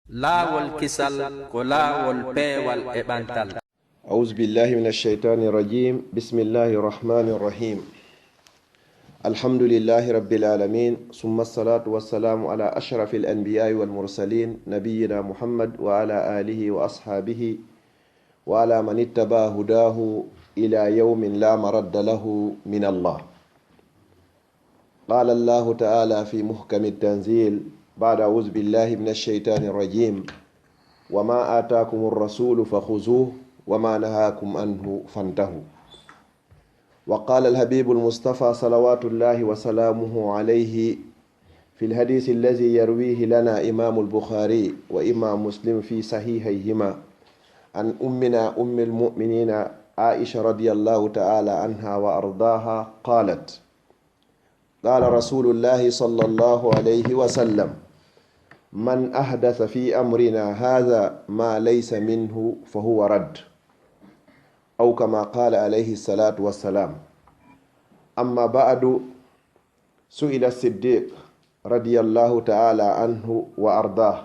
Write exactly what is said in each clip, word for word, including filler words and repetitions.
Laawol kisal ko laawol peewal e ɓantal. أعوذ بالله من الشيطان الرجيم. بسم الله الرحمن الرحيم. الحمد لله رب العالمين، ثم الصلاة والسلام على أشرف الأنبياء والمرسلين، نبينا محمد وعلى آله وأصحابه وعلى من اتبع هداه إلى يوم لا مرد له من الله. قال الله تعالى في محكم التنزيل بعد أعوذ بالله من الشيطان الرجيم، وما آتاكم الرسول فخذوه وما نهاكم عنه فانتهوا. وقال الحبيب المصطفى صلوات الله وسلامه عليه في الحديث الذي يرويه لنا إمام البخاري وإمام مسلم في صحيحيهما عن أمنا أم المؤمنين عائشة رضي الله تعالى عنها وأرضاها قالت: قال رسول الله صلى الله عليه وسلم: من أحدث في أمرنا هذا ما ليس منه فهو رد، أو كما قال عليه الصلاة والسلام. أما بعد، سئل الصديق رضي الله تعالى عنه وأرضاه: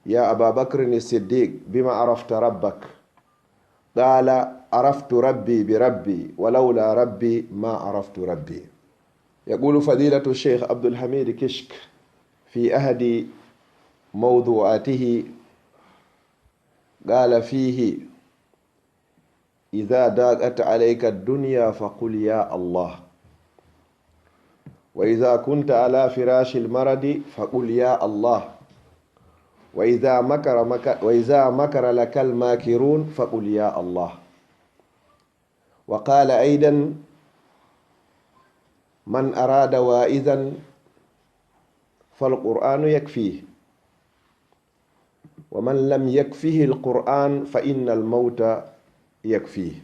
يا أبا بكر الصديق، بم عرفت ربك؟ قال: عرفت ربي بربي، ولولا ربي ما عرفت ربي. يقول فضيلة الشيخ عبد الحميد كشك في أحد موضوعاته، قال فيه: إذا ضاقت عليك الدنيا فقل يا الله، وإذا كنت على فراش المرض فقل يا الله، وإذا مكر مك-، وإذا مكر لك الماكرون فقل يا الله. وقال أيضا: من أراد واعظا فالقرآن يكفيه، ومن لم يكفه القرآن فإن الموت يكفيه.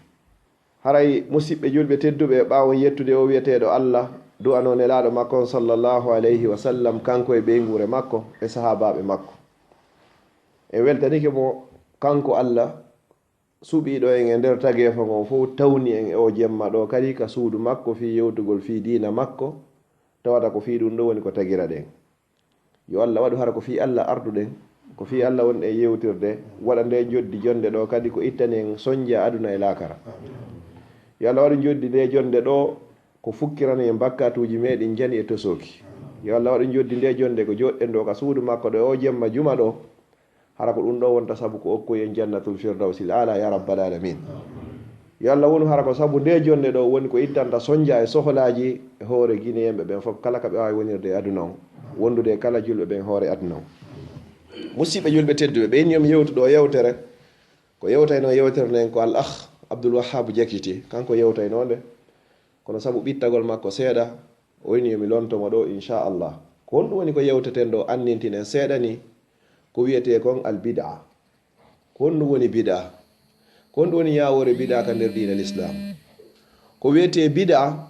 Haray, musiɓɓe julɓe tedduɓe, ɓaawo yettude o wiyeteeɗo Allah, du'anoo nelaaɗo makko on sallallahu alayhi wa sallam, kanko e ɓeynguure makko e sahaabaaɓe makko. En weltanike mo, kanko Allah, suɓiiɗo en e nder tageefo ngon fow, tawni en e o jemma ɗo kadi ka suudu makko fii yewtugol fii diina makko, tawata ko fii ɗum ɗo woni ko tagira ɗen. Yo Allah waɗu hara ko fii Allah arduɗen, ko fii Allah wonɗen yewtirde, waɗa nde joddi jonde ɗo kadi ko ittani en sonja aduna e laakara. Yo Allah waɗu joddi nde jonde ɗo ko fukkirani en bakkatuuji meɗen jani e tosooki. Yo Allah waɗu joddi nde jonde ko joɗɗen ɗo ka suudu makko ɗo e o jemma juma ɗo, hara ko ɗum ɗo wonta sabu ko okkoy en jannatul firdawsil ala ya rabbal alamin. Yo Allah wonu hara ko sabu nde jonde ɗo woni ko ittanta sonja e sohlaaji e hoore Gineyenɓe ɓen fof, kala ka ɓe waawi wonirde e aduna on, wondude e kala julɓe ɓen hoore aduna on. Musiɓɓe julɓe tedduɓe, ɓe inni yo mi yewtu ɗo yewtere, ko yewtayno yewtere nden ko Al Akh Abdul Wahhab Jakiti, kanko yewtayno nde, kono sabu ɓittagol makko seeɗa, o inni yo mi lonto mo ɗo, inchallah. Ko honɗum woni ko yewteten ɗo, anndintinen seeɗa ni, ko wiyetee kon al bid'a. Ko honɗum woni bid'a? Ko honɗum woni ñaawoore bid'a ka nder diina l'islam? Ko wiyetee bid'a,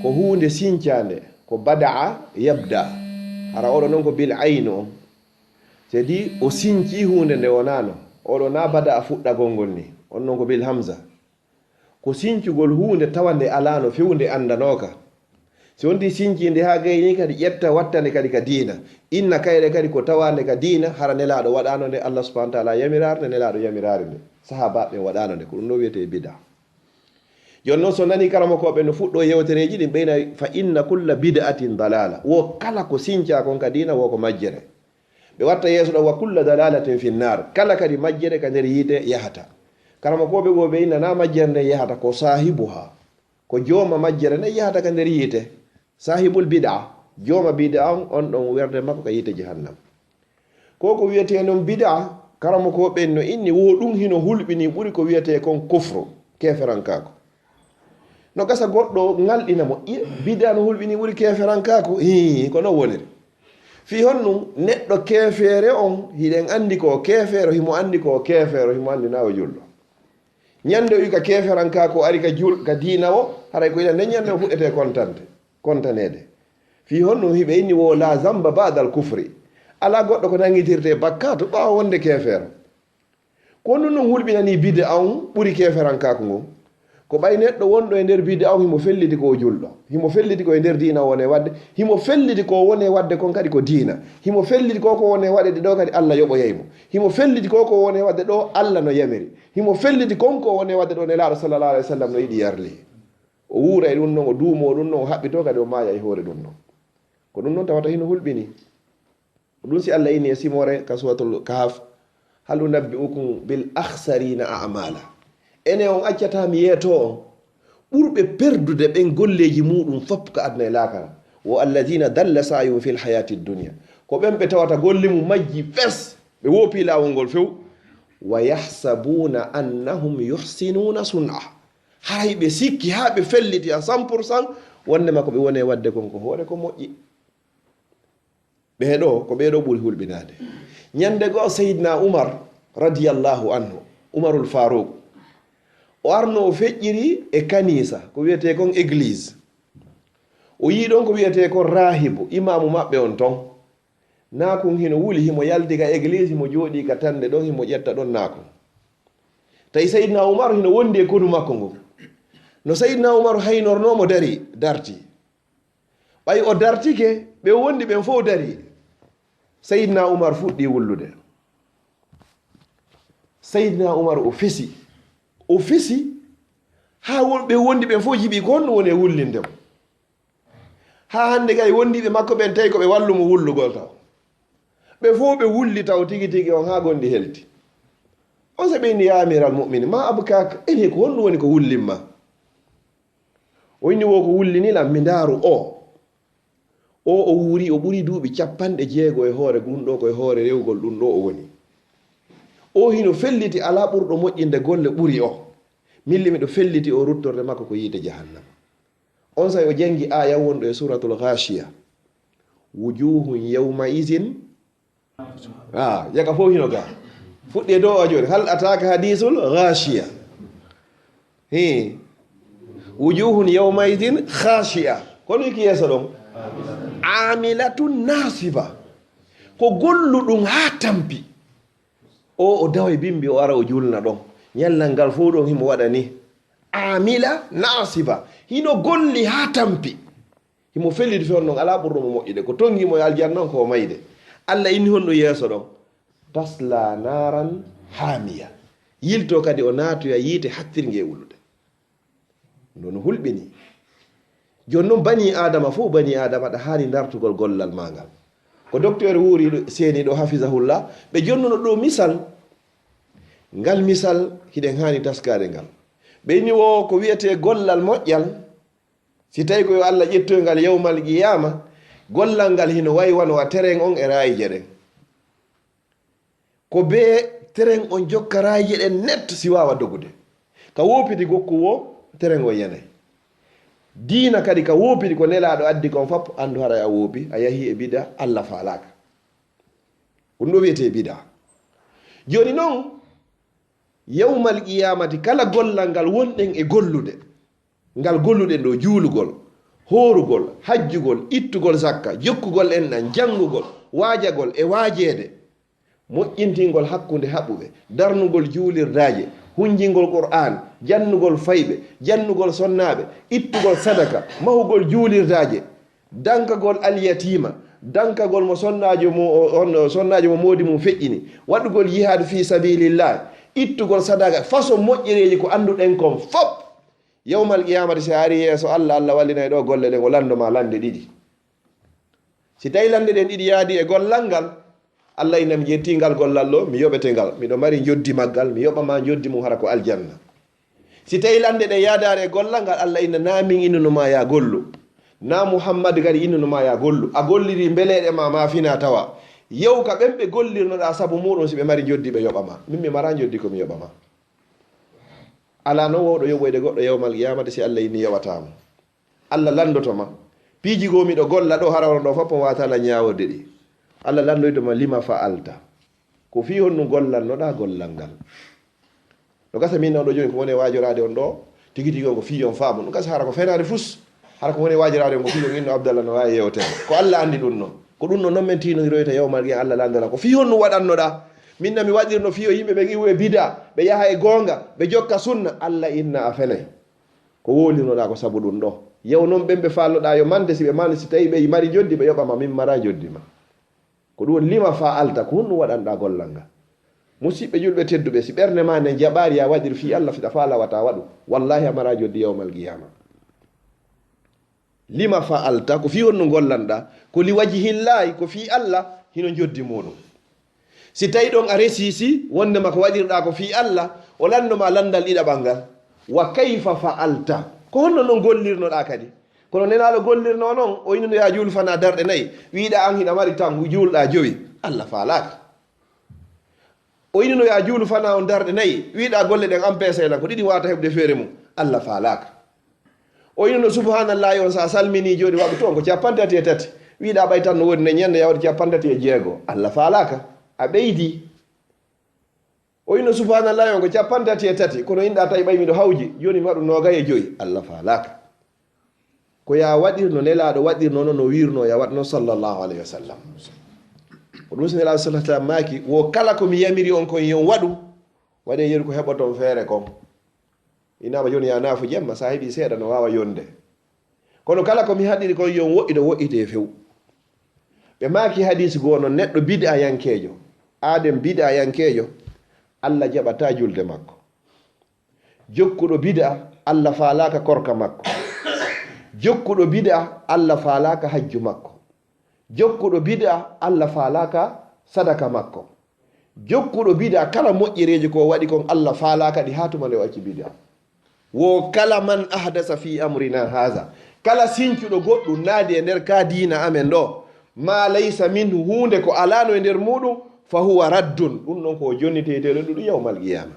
ko huunde sincaande, ko bada'a yabda. Hara oɗo non ko bil aynu on. C'est-à-dire, o sinci huunde nde wonaano. Oɗo na bada'a fuɗɗagol ngol ni. On non ko bil hamza. Ko sincugol huunde tawa nde alaano few nde anndanooka. Si wonti sincii nde haa gayni kadi ƴetta watta nde kadi ka diina. Inna kayre kadi ko tawaande ka diina, hara nelaaɗo waɗaano nde, Allah subhanahu wa ta'ala yamiraare nde, nelaaɗo yamiraare nde. Sahaabaaɓe ɓen waɗaano nde, ko ɗum ɗo wiyetee bid'a. Jooni non so nani karamokooɓe no fuɗɗo yewtereeji ɗin ɓeyna fa inna kulla bid'atin dalala. Wo kala ko sincaa kon ka diina wo ko majjere. Ɓe watta yeeso ɗon wa kulla dalalatin finnar. Kala kadi majjere ka nder yiite yahata. Karamokooɓe goo ɓe inna na majjere nden yahata ko saahibuha. Ko jooma majjere nden yahata ka nder yiite. Saahibul bid'a. Jooma bid'a on, on ɗon werde makko ka yiite jahannam. Ko ko wiyetee non bid'a, karamokooɓe ɓen no inni wo ɗum hino hulɓini ɓuri ko wiyetee kon kufru, keeferankaaku. No gasa goɗɗo ŋalɗina mo, "Iye, bid'a no hulɓini ɓuri keeferankaaku?" Hii, ko non woniri. Fii honɗum? Neɗɗo keefeere on, hiɗen anndi ko o keefeero, himo anndi ko o keefeero, himo anndi na o julɗo. Ñande o wi ka keeferankaaku o ari ka jul-, ka diina o, haray ko ina nden ñande o fuɗɗetee kontante, kontaneede. Fii honɗum hiɓe inni wo la zamba ba'dal kufri. Alaa goɗɗo ko nangitirtee bakkaatu ɓaawo wonde keefeero. Ko honɗum ɗum hulɓinanii bid'a on ɓuri keeferankaaku ngon? Ko ɓay neɗɗo wonɗo e nder bida on, himo felliti ko o julɗo. Himo felliti ko e nder diina o woni e waɗde. Himo felliti ko o woni e waɗde kon kadi ko diina. Himo felliti ko ko woni e waɗde ɗo kadi Allah yoɓoyay mo. Himo felliti ko ko woni e waɗde ɗo Allah no yamiri. Himo felliti kon ko woni e waɗde ɗo Nelaaɗo sallallahu alaihi wasallam no yiɗi yarli. O wuura e ɗum non, o duumoo ɗum non, o haɓɓitoo kadi o maaya e hoore ɗum non. Ko ɗum non tawata hino hulɓini. Ko ɗum si Allah inni e simoore ka Suuratul Kahf, "Hal unabbi'ukum bil akhsarina a'mala." Ene on accataa mi yeetoo on ɓurɓe perdude ɓen golleeji muɗum fop ka aduna e laakara? Wo alladhina dalla sa'yuhum fil hayatid dunya. Ko ɓen ɓe tawata golle mum majji fes, ɓe woopi laawol ngol few. Wa yahsabuna annahum yuhsinuna sun'a. Haray ɓe sikki haa ɓe felliti à cent pour cent, wonndema ko ɓe woni e waɗde kon ko hoore ko moƴƴi. Ɓee ɗoo, ko ɓee ɗoo ɓuri hulɓinaade. Ñande goo, Seydina Umar, radiyallahu anhu, Umarul Faruq, o arno o feƴƴiri e kanisa, ko wiyetee kon église. O yii ɗon ko wiyetee kon rahibu, imaamu maɓɓe on ton. Naakun hino wuli, himo yalti ka église, himo jooɗii ka tannde ɗon, himo ƴetta ɗon naakun. Tawi Seydina Umar hino wondi e konu makko ngun. No Seydina Umar haynornoo mo, dari, darti. Ɓay o dartike, ɓe wondi ɓen fow dari. Seydina Umar fuɗɗii wullude. Seydina Umar o fesi. O fesi haa won-, ɓe wondi ɓen fow jiɓi ko honno woni e wullinde mo. Haa hannde kay wondiiɓe makko ɓen tawi ko ɓe wallu mo wullugol taw. Ɓe fow ɓe wulli taw tigi tigi on haa gonɗi helti. On se ɓe inni, "Ya amiral mu'minin, ma abkaak, ene ko honɗum woni ko wullimma?" O inni, "Wo ko wullini lan, mi ndaaru o. O, o wuuri, o ɓuri duuɓi capanɗe jeego e hoore gun ɗoo, ko e hoore rewugol ɗum ɗoo o woni. O hino felliti, alaa ɓurɗo moƴƴinde golle ɓuri o. Min le miɗo felliti o ruttorde makko ko yiite jahannama." On say o jangi aaya wonɗo e Suratul Ghashiya. "Wujuhun yawma izin." Ah, yaka fow hino ga. Fuɗɗi e dow o jooni. "Hal ataka hadisul ghashiya." Hi. "Wujuhun yawma izin khashiya." Kono iki yeeso ɗon. "Amilatun nasiba." Ko golluɗum haa tampi. O, o daway bimbi, o ara, o julna ɗon. Ñallal ngal fow ɗon himo waɗa ni. "Amila nasiba." Hino golli haa tampi. Himo felliti few non, alaa ɓurɗo mo moƴƴude. Ko tongi mo e aljanna on ko o mayde. Allah inni honɗum yeeso ɗon? "Tasla naran hamiya." Yilto kadi o naatoya yiite hattirnge e wulude. Ɗum no hulɓini. Jooni non bani Aadama fow, bani Aadama ɗa haani dartugol gollal maa ngal. Ko docteur wuuri ɗo, seeni ɗo, hafizahullah, ɓe jonnuno ɗo misal. Ngal misal hiɗen haani taskaade ngal. Ɓe inni wo ko wiyetee gollal moƴƴal, si tawi ko yo Allah ƴettoy ngal yawmal qiyaama, gollal ngal hino wayi wano a teren on e raayije ɗen. Ko bee teren on jokka raayije ɗen net si waawa dogude. Ka woopiti gokku wo, teren on yanay. Diina kadi ka woopiti ko Nelaaɗo addi kon fop, anndu haray a woopi, a yahi e bida, Allah faalaaka. Ɗum ɗo wiyetee bida. Jooni non, yawmal qiyaamati, kala gollal ngal wonɗen e gollude, ngal golluɗen ɗo, juulugol, hoorugol, hajjugol, ittugol zakka, jokkugol enɗan, janngugol, waajagol e waajeede, moƴƴintingol hakkunde haɓuɓe, darnugol juulirdaaje, hunjingol Qur'aan, jannugol fayɓe, jannugol sonnaaɓe, ittugol sadaka, mahugol juulirdaaje, dankagol alyatiima, dankagol mo sonnaajo mo, on, sonnaajo mo moodi mum feƴƴini, waɗugol jihaad fii sabiilillah, ittugol sadaka, façon moƴƴereeji ko annduɗen kon fop. Yawmal qiyaamati, si a ari yeeso Allah, Allah wallinay ɗo golle ɗen, o lanndo ma lande ɗiɗi. Si tawi lande ɗen ɗiɗi yaadi e gollal ngal, Allah inna mi ƴetti ngal gollal ɗo, mi yoɓete ngal. Miɗo mari njoddi maggal, mi yoɓa ma njoddi mum hara ko aljanna. Si tawi lande ɗen yaadaare e gollal ngal, Allah inna na min innuno ma ya gollu. Na Muhammad kadi innuno ma ya gollu. A golliri mbeleeɗe ma, ma fina tawa. Yew ka ɓen ɓe gollirnoɗa sabu muɗum si ɓe mari njoddi ɓe yoɓa ma. Min mi mara njoddi ko mi yoɓa ma. Alaa non wowɗo yoɓoyde goɗɗo yawmal qiyamati si Allah inni yoɓataa mo. Allah lanndoto ma. Piiji goo miɗo golla ɗo hara wano ɗo fof on waawata lan ñaaworde ɗi. Allah lanndoyto ma lima fa'alta. Ko fii honɗum gollannoɗaa gollal ngal? No gasa min nawɗo jooni ko woni e waajoraade on ɗo, tigi tigi on ko fii on faamu. No gasa hara ko fenaande fus. Hara ko woni e waajoraade on ko fii on inno Abdallah no waawi yewtere. Ko Allah anndi ɗum non. Ko ɗum ɗon non min tiinodiroyta yawmal qiyama Allah lanndora. Ko fii honɗum waɗannoɗaa? Min na mi waɗirno fii yo yimɓe ɓen iwu e bida, ɓe yaha e goonga, ɓe jokka sunna. Allah inna a fenay. Ko wolirnoɗaa ko sabu ɗum ɗo. Yew noon ɓen ɓe faalnoɗaa yo mande, si ɓe mande, si tawii ɓe mari njoddi, ɓe yoɓa ma, min mara njoddi ma. Ko ɗum woni lima fa'alta, ko honɗum waɗanɗaa gollal ngal? Musidɓe julɓe tedduɓe, si ɓernde maa nden jaɓaari yo a waɗir fii Allah, si ɗa faalaa wata a waɗu, wallaahi a mara njoddi yawmal qiyaama. Lima fa'alta, ko fii honɗum gollanɗaa? Ko li wajhillaahi, ko fii Allah, hino njoddi muuɗum. Si tawii ɗon a resii si, wonndema ko waɗirɗaa ko fii Allah, o lanndo ma lanndal ɗiɗaɓal ngal. Wa kayfa fa'alta? Ko honno non gollirnoɗaa kadi? Kono Nelaaɗo gollirnoo non, o inni no yo a juul fanaa darɗe nayi. Wi'uɗaa an hiɗa mari tan, juulɗaa jowi. Allah faalaaka. O inni no yo a juulu fanaa on darɗe nayi. Wi'uɗaa golle ɗen an peesay lan, ko ɗiɗi waawata heɓude feere mum. Allah faalaaka. O inni no subhaanallaahi on, so a salminii jooni waɗu toon ko cappanɗe tati e tati. Wi'uɗaa ɓay tan no woodi nden ñannde yo a waɗu cappanɗe tati e jeego. Allah faalaaka. A ɓeydii. O inni no subhaanallaahi on ko cappanɗe tati e tati, kono inɗaa tawi ɓay miɗo hawji, jooni mi waɗu noogay e jowi. Allah faalaaka. Ko yo a waɗir no Nelaaɗo waɗirnoo non, no wiirnoo yo a waɗ non, sallallahu alayhi wa sallam. Ko ɗum si Nelaaɗo sallallahu alayhi wa sallam maaki, wo kala ko mi yamiri on kon yo on waɗu, waɗee yeru ko heɓoton feere kon. Innaama jooni yo a naafu jemma, so a heɓii seeɗa no waawa yonde. Kono kala ko mi haɗiri kon yo on woɗɗitu, woɗɗitee few. Ɓe maaki hadiis goo non, neɗɗo bid'ayankeejo, aaden bid'ayankeejo, Allah jaɓataa julde makko. Jokkuɗo bid'a, Allah faalaaka korka makko. Jokkuɗo bid'a, Allah faalaaka hajju makko. Jokkuɗo bid'a, Allah faalaaka sadaka makko. Jokkuɗo bid'a, kala moƴƴereeji ko o waɗi kon, Allah faalaaka ɗi haa tuma nde o acci bid'a. Wo kala man ahdasa fi amrina haza, kala sincuɗo goɗɗum naadi e nder ka diina amen ɗo, ma laysa minhu, huunde ko alaano e nder muuɗum, fa huwa raddun, ɗum ɗon ko o jonniteteeɗo ɗum yawmal qiyama.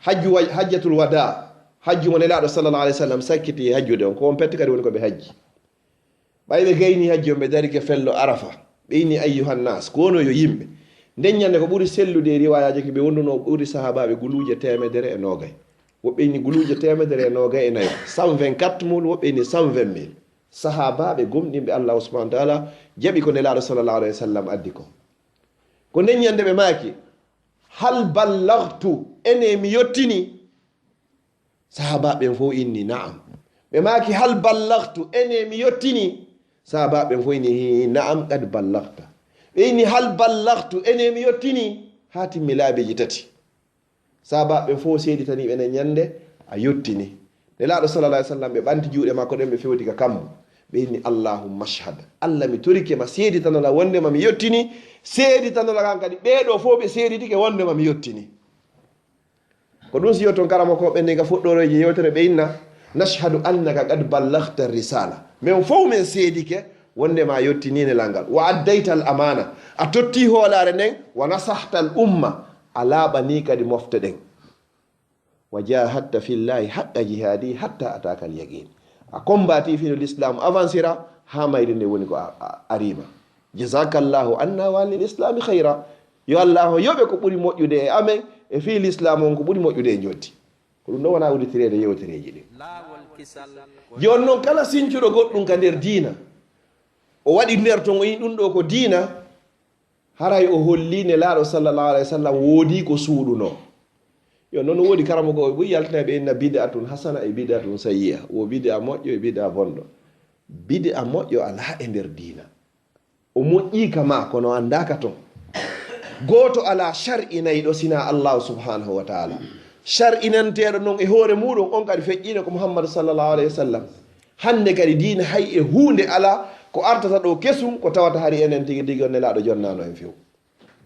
Hajju wa-, hajjatul wada, hajju mo Nelaaɗo sallallahu alayhi wa sallam sakkiti e hajjude on, ko on pette kadi woni ko ɓe hajji. Ɓay ɓe gayni hajji on, ɓe darike fello Arafa, ɓe inni, "Ayyuhan nas, ko wono yo yimɓe." Nden ñande ko ɓuri sellude e riwayaaji ki ɓe wonduno ɓuri sahaabaaɓe guluuje teemedere e noogay. Woɓɓe inni guluuje teemedere e noogay e nayo, cent vingt-quatre mille, woɓɓe inni cent vingt mille. Sahaabaaɓe gomɗinɓe Allahu subhanahu wa taala jaɓi ko Nelaaɗo sallallahu alayhi wa sallam addi ko. Ko nden ñande ɓe maaki, "Hal ballaghtu, ene mi yottini?" Sahaabaaɓe ɓen fof inni, "Na'am." Ɓe maaki, "Hal ballaghtu, ene mi yottini?" Sahaabaaɓe ɓen fof inni, "Hi, na'am, qad ballaghta." Ɓe inni, "Hal ballaghtu, ene mi yottini?" Haa timmi laabiiji tati. Sahaabaaɓe ɓen fof seeditanii ɓe nden ñande, "A yottini." Nelaaɗo sallallahu alayhi wa sallam, ɓe ɓanti juuɗe makko ɗen, ɓe fewti ka kammu. Ɓe inni, "Allahumma ashhad." Allah, mi torike ma, seeditanola wondema mi yottini, seeditanola kan kadi ɓee ɗoo fof ɓe seeditike wondema mi yottini. Ko ɗum si yotton karamokooɓe ɓen ka fuɗɗoreeji yewtere ɓe inna, "Nashhadu annaka qad ballaghta risala." Men fof men seedike wondema a yottinii nelal ngal. "Wa addayta al amana." A tottii hoolaare nden. "Wa nasahta al umma." A laaɓanii kadi mofte ɗen. "Wa jahadta fillahi haqqa jihadi hatta ataka al yaqin." A kombati fino l'islam avancira haa mayri nde woni ko a, a, arima. "Jazakallahu anna wa anil islami khayra." Yo Allah yoɓe ko ɓuri moƴƴude e amen, e fii l'islam on ko ɓuri moƴƴude e njotti. Ko ɗum ɗo wona udditireede yewtereeji ɗin. Laawol kisal ko jooni noon, kala sincuɗo goɗɗum ka nder diina, o waɗi nder ton, o yi ɗum ɗo ko diina, haray o holli Nelaaɗo sallallahu alayhi wa sallam woodi ko suuɗunoo. Yo noon, woodi karamoko o ɓuri yaltinay ɓe inna bid'atun hasana e bid'atun sayyi'a. Wo bid'a moƴƴo e bid'a bonɗo. Bid'a moƴƴo alaa e nder diina. O moƴƴii ka maa, kono anndaa ka ton. Gooto alaa shar'inayɗo sinaa Allaahu subhaanahu wa taala. Shar'inanteeɗo non e hoore muuɗum, on kadi feƴƴiino ko Muhammadu sallallahu alayhi wa sallam. Hannde kadi diina hay e huunde alaa ko artata ɗo kesum ko tawata hari enen tigi tigi on Nelaaɗo jonnaano en few.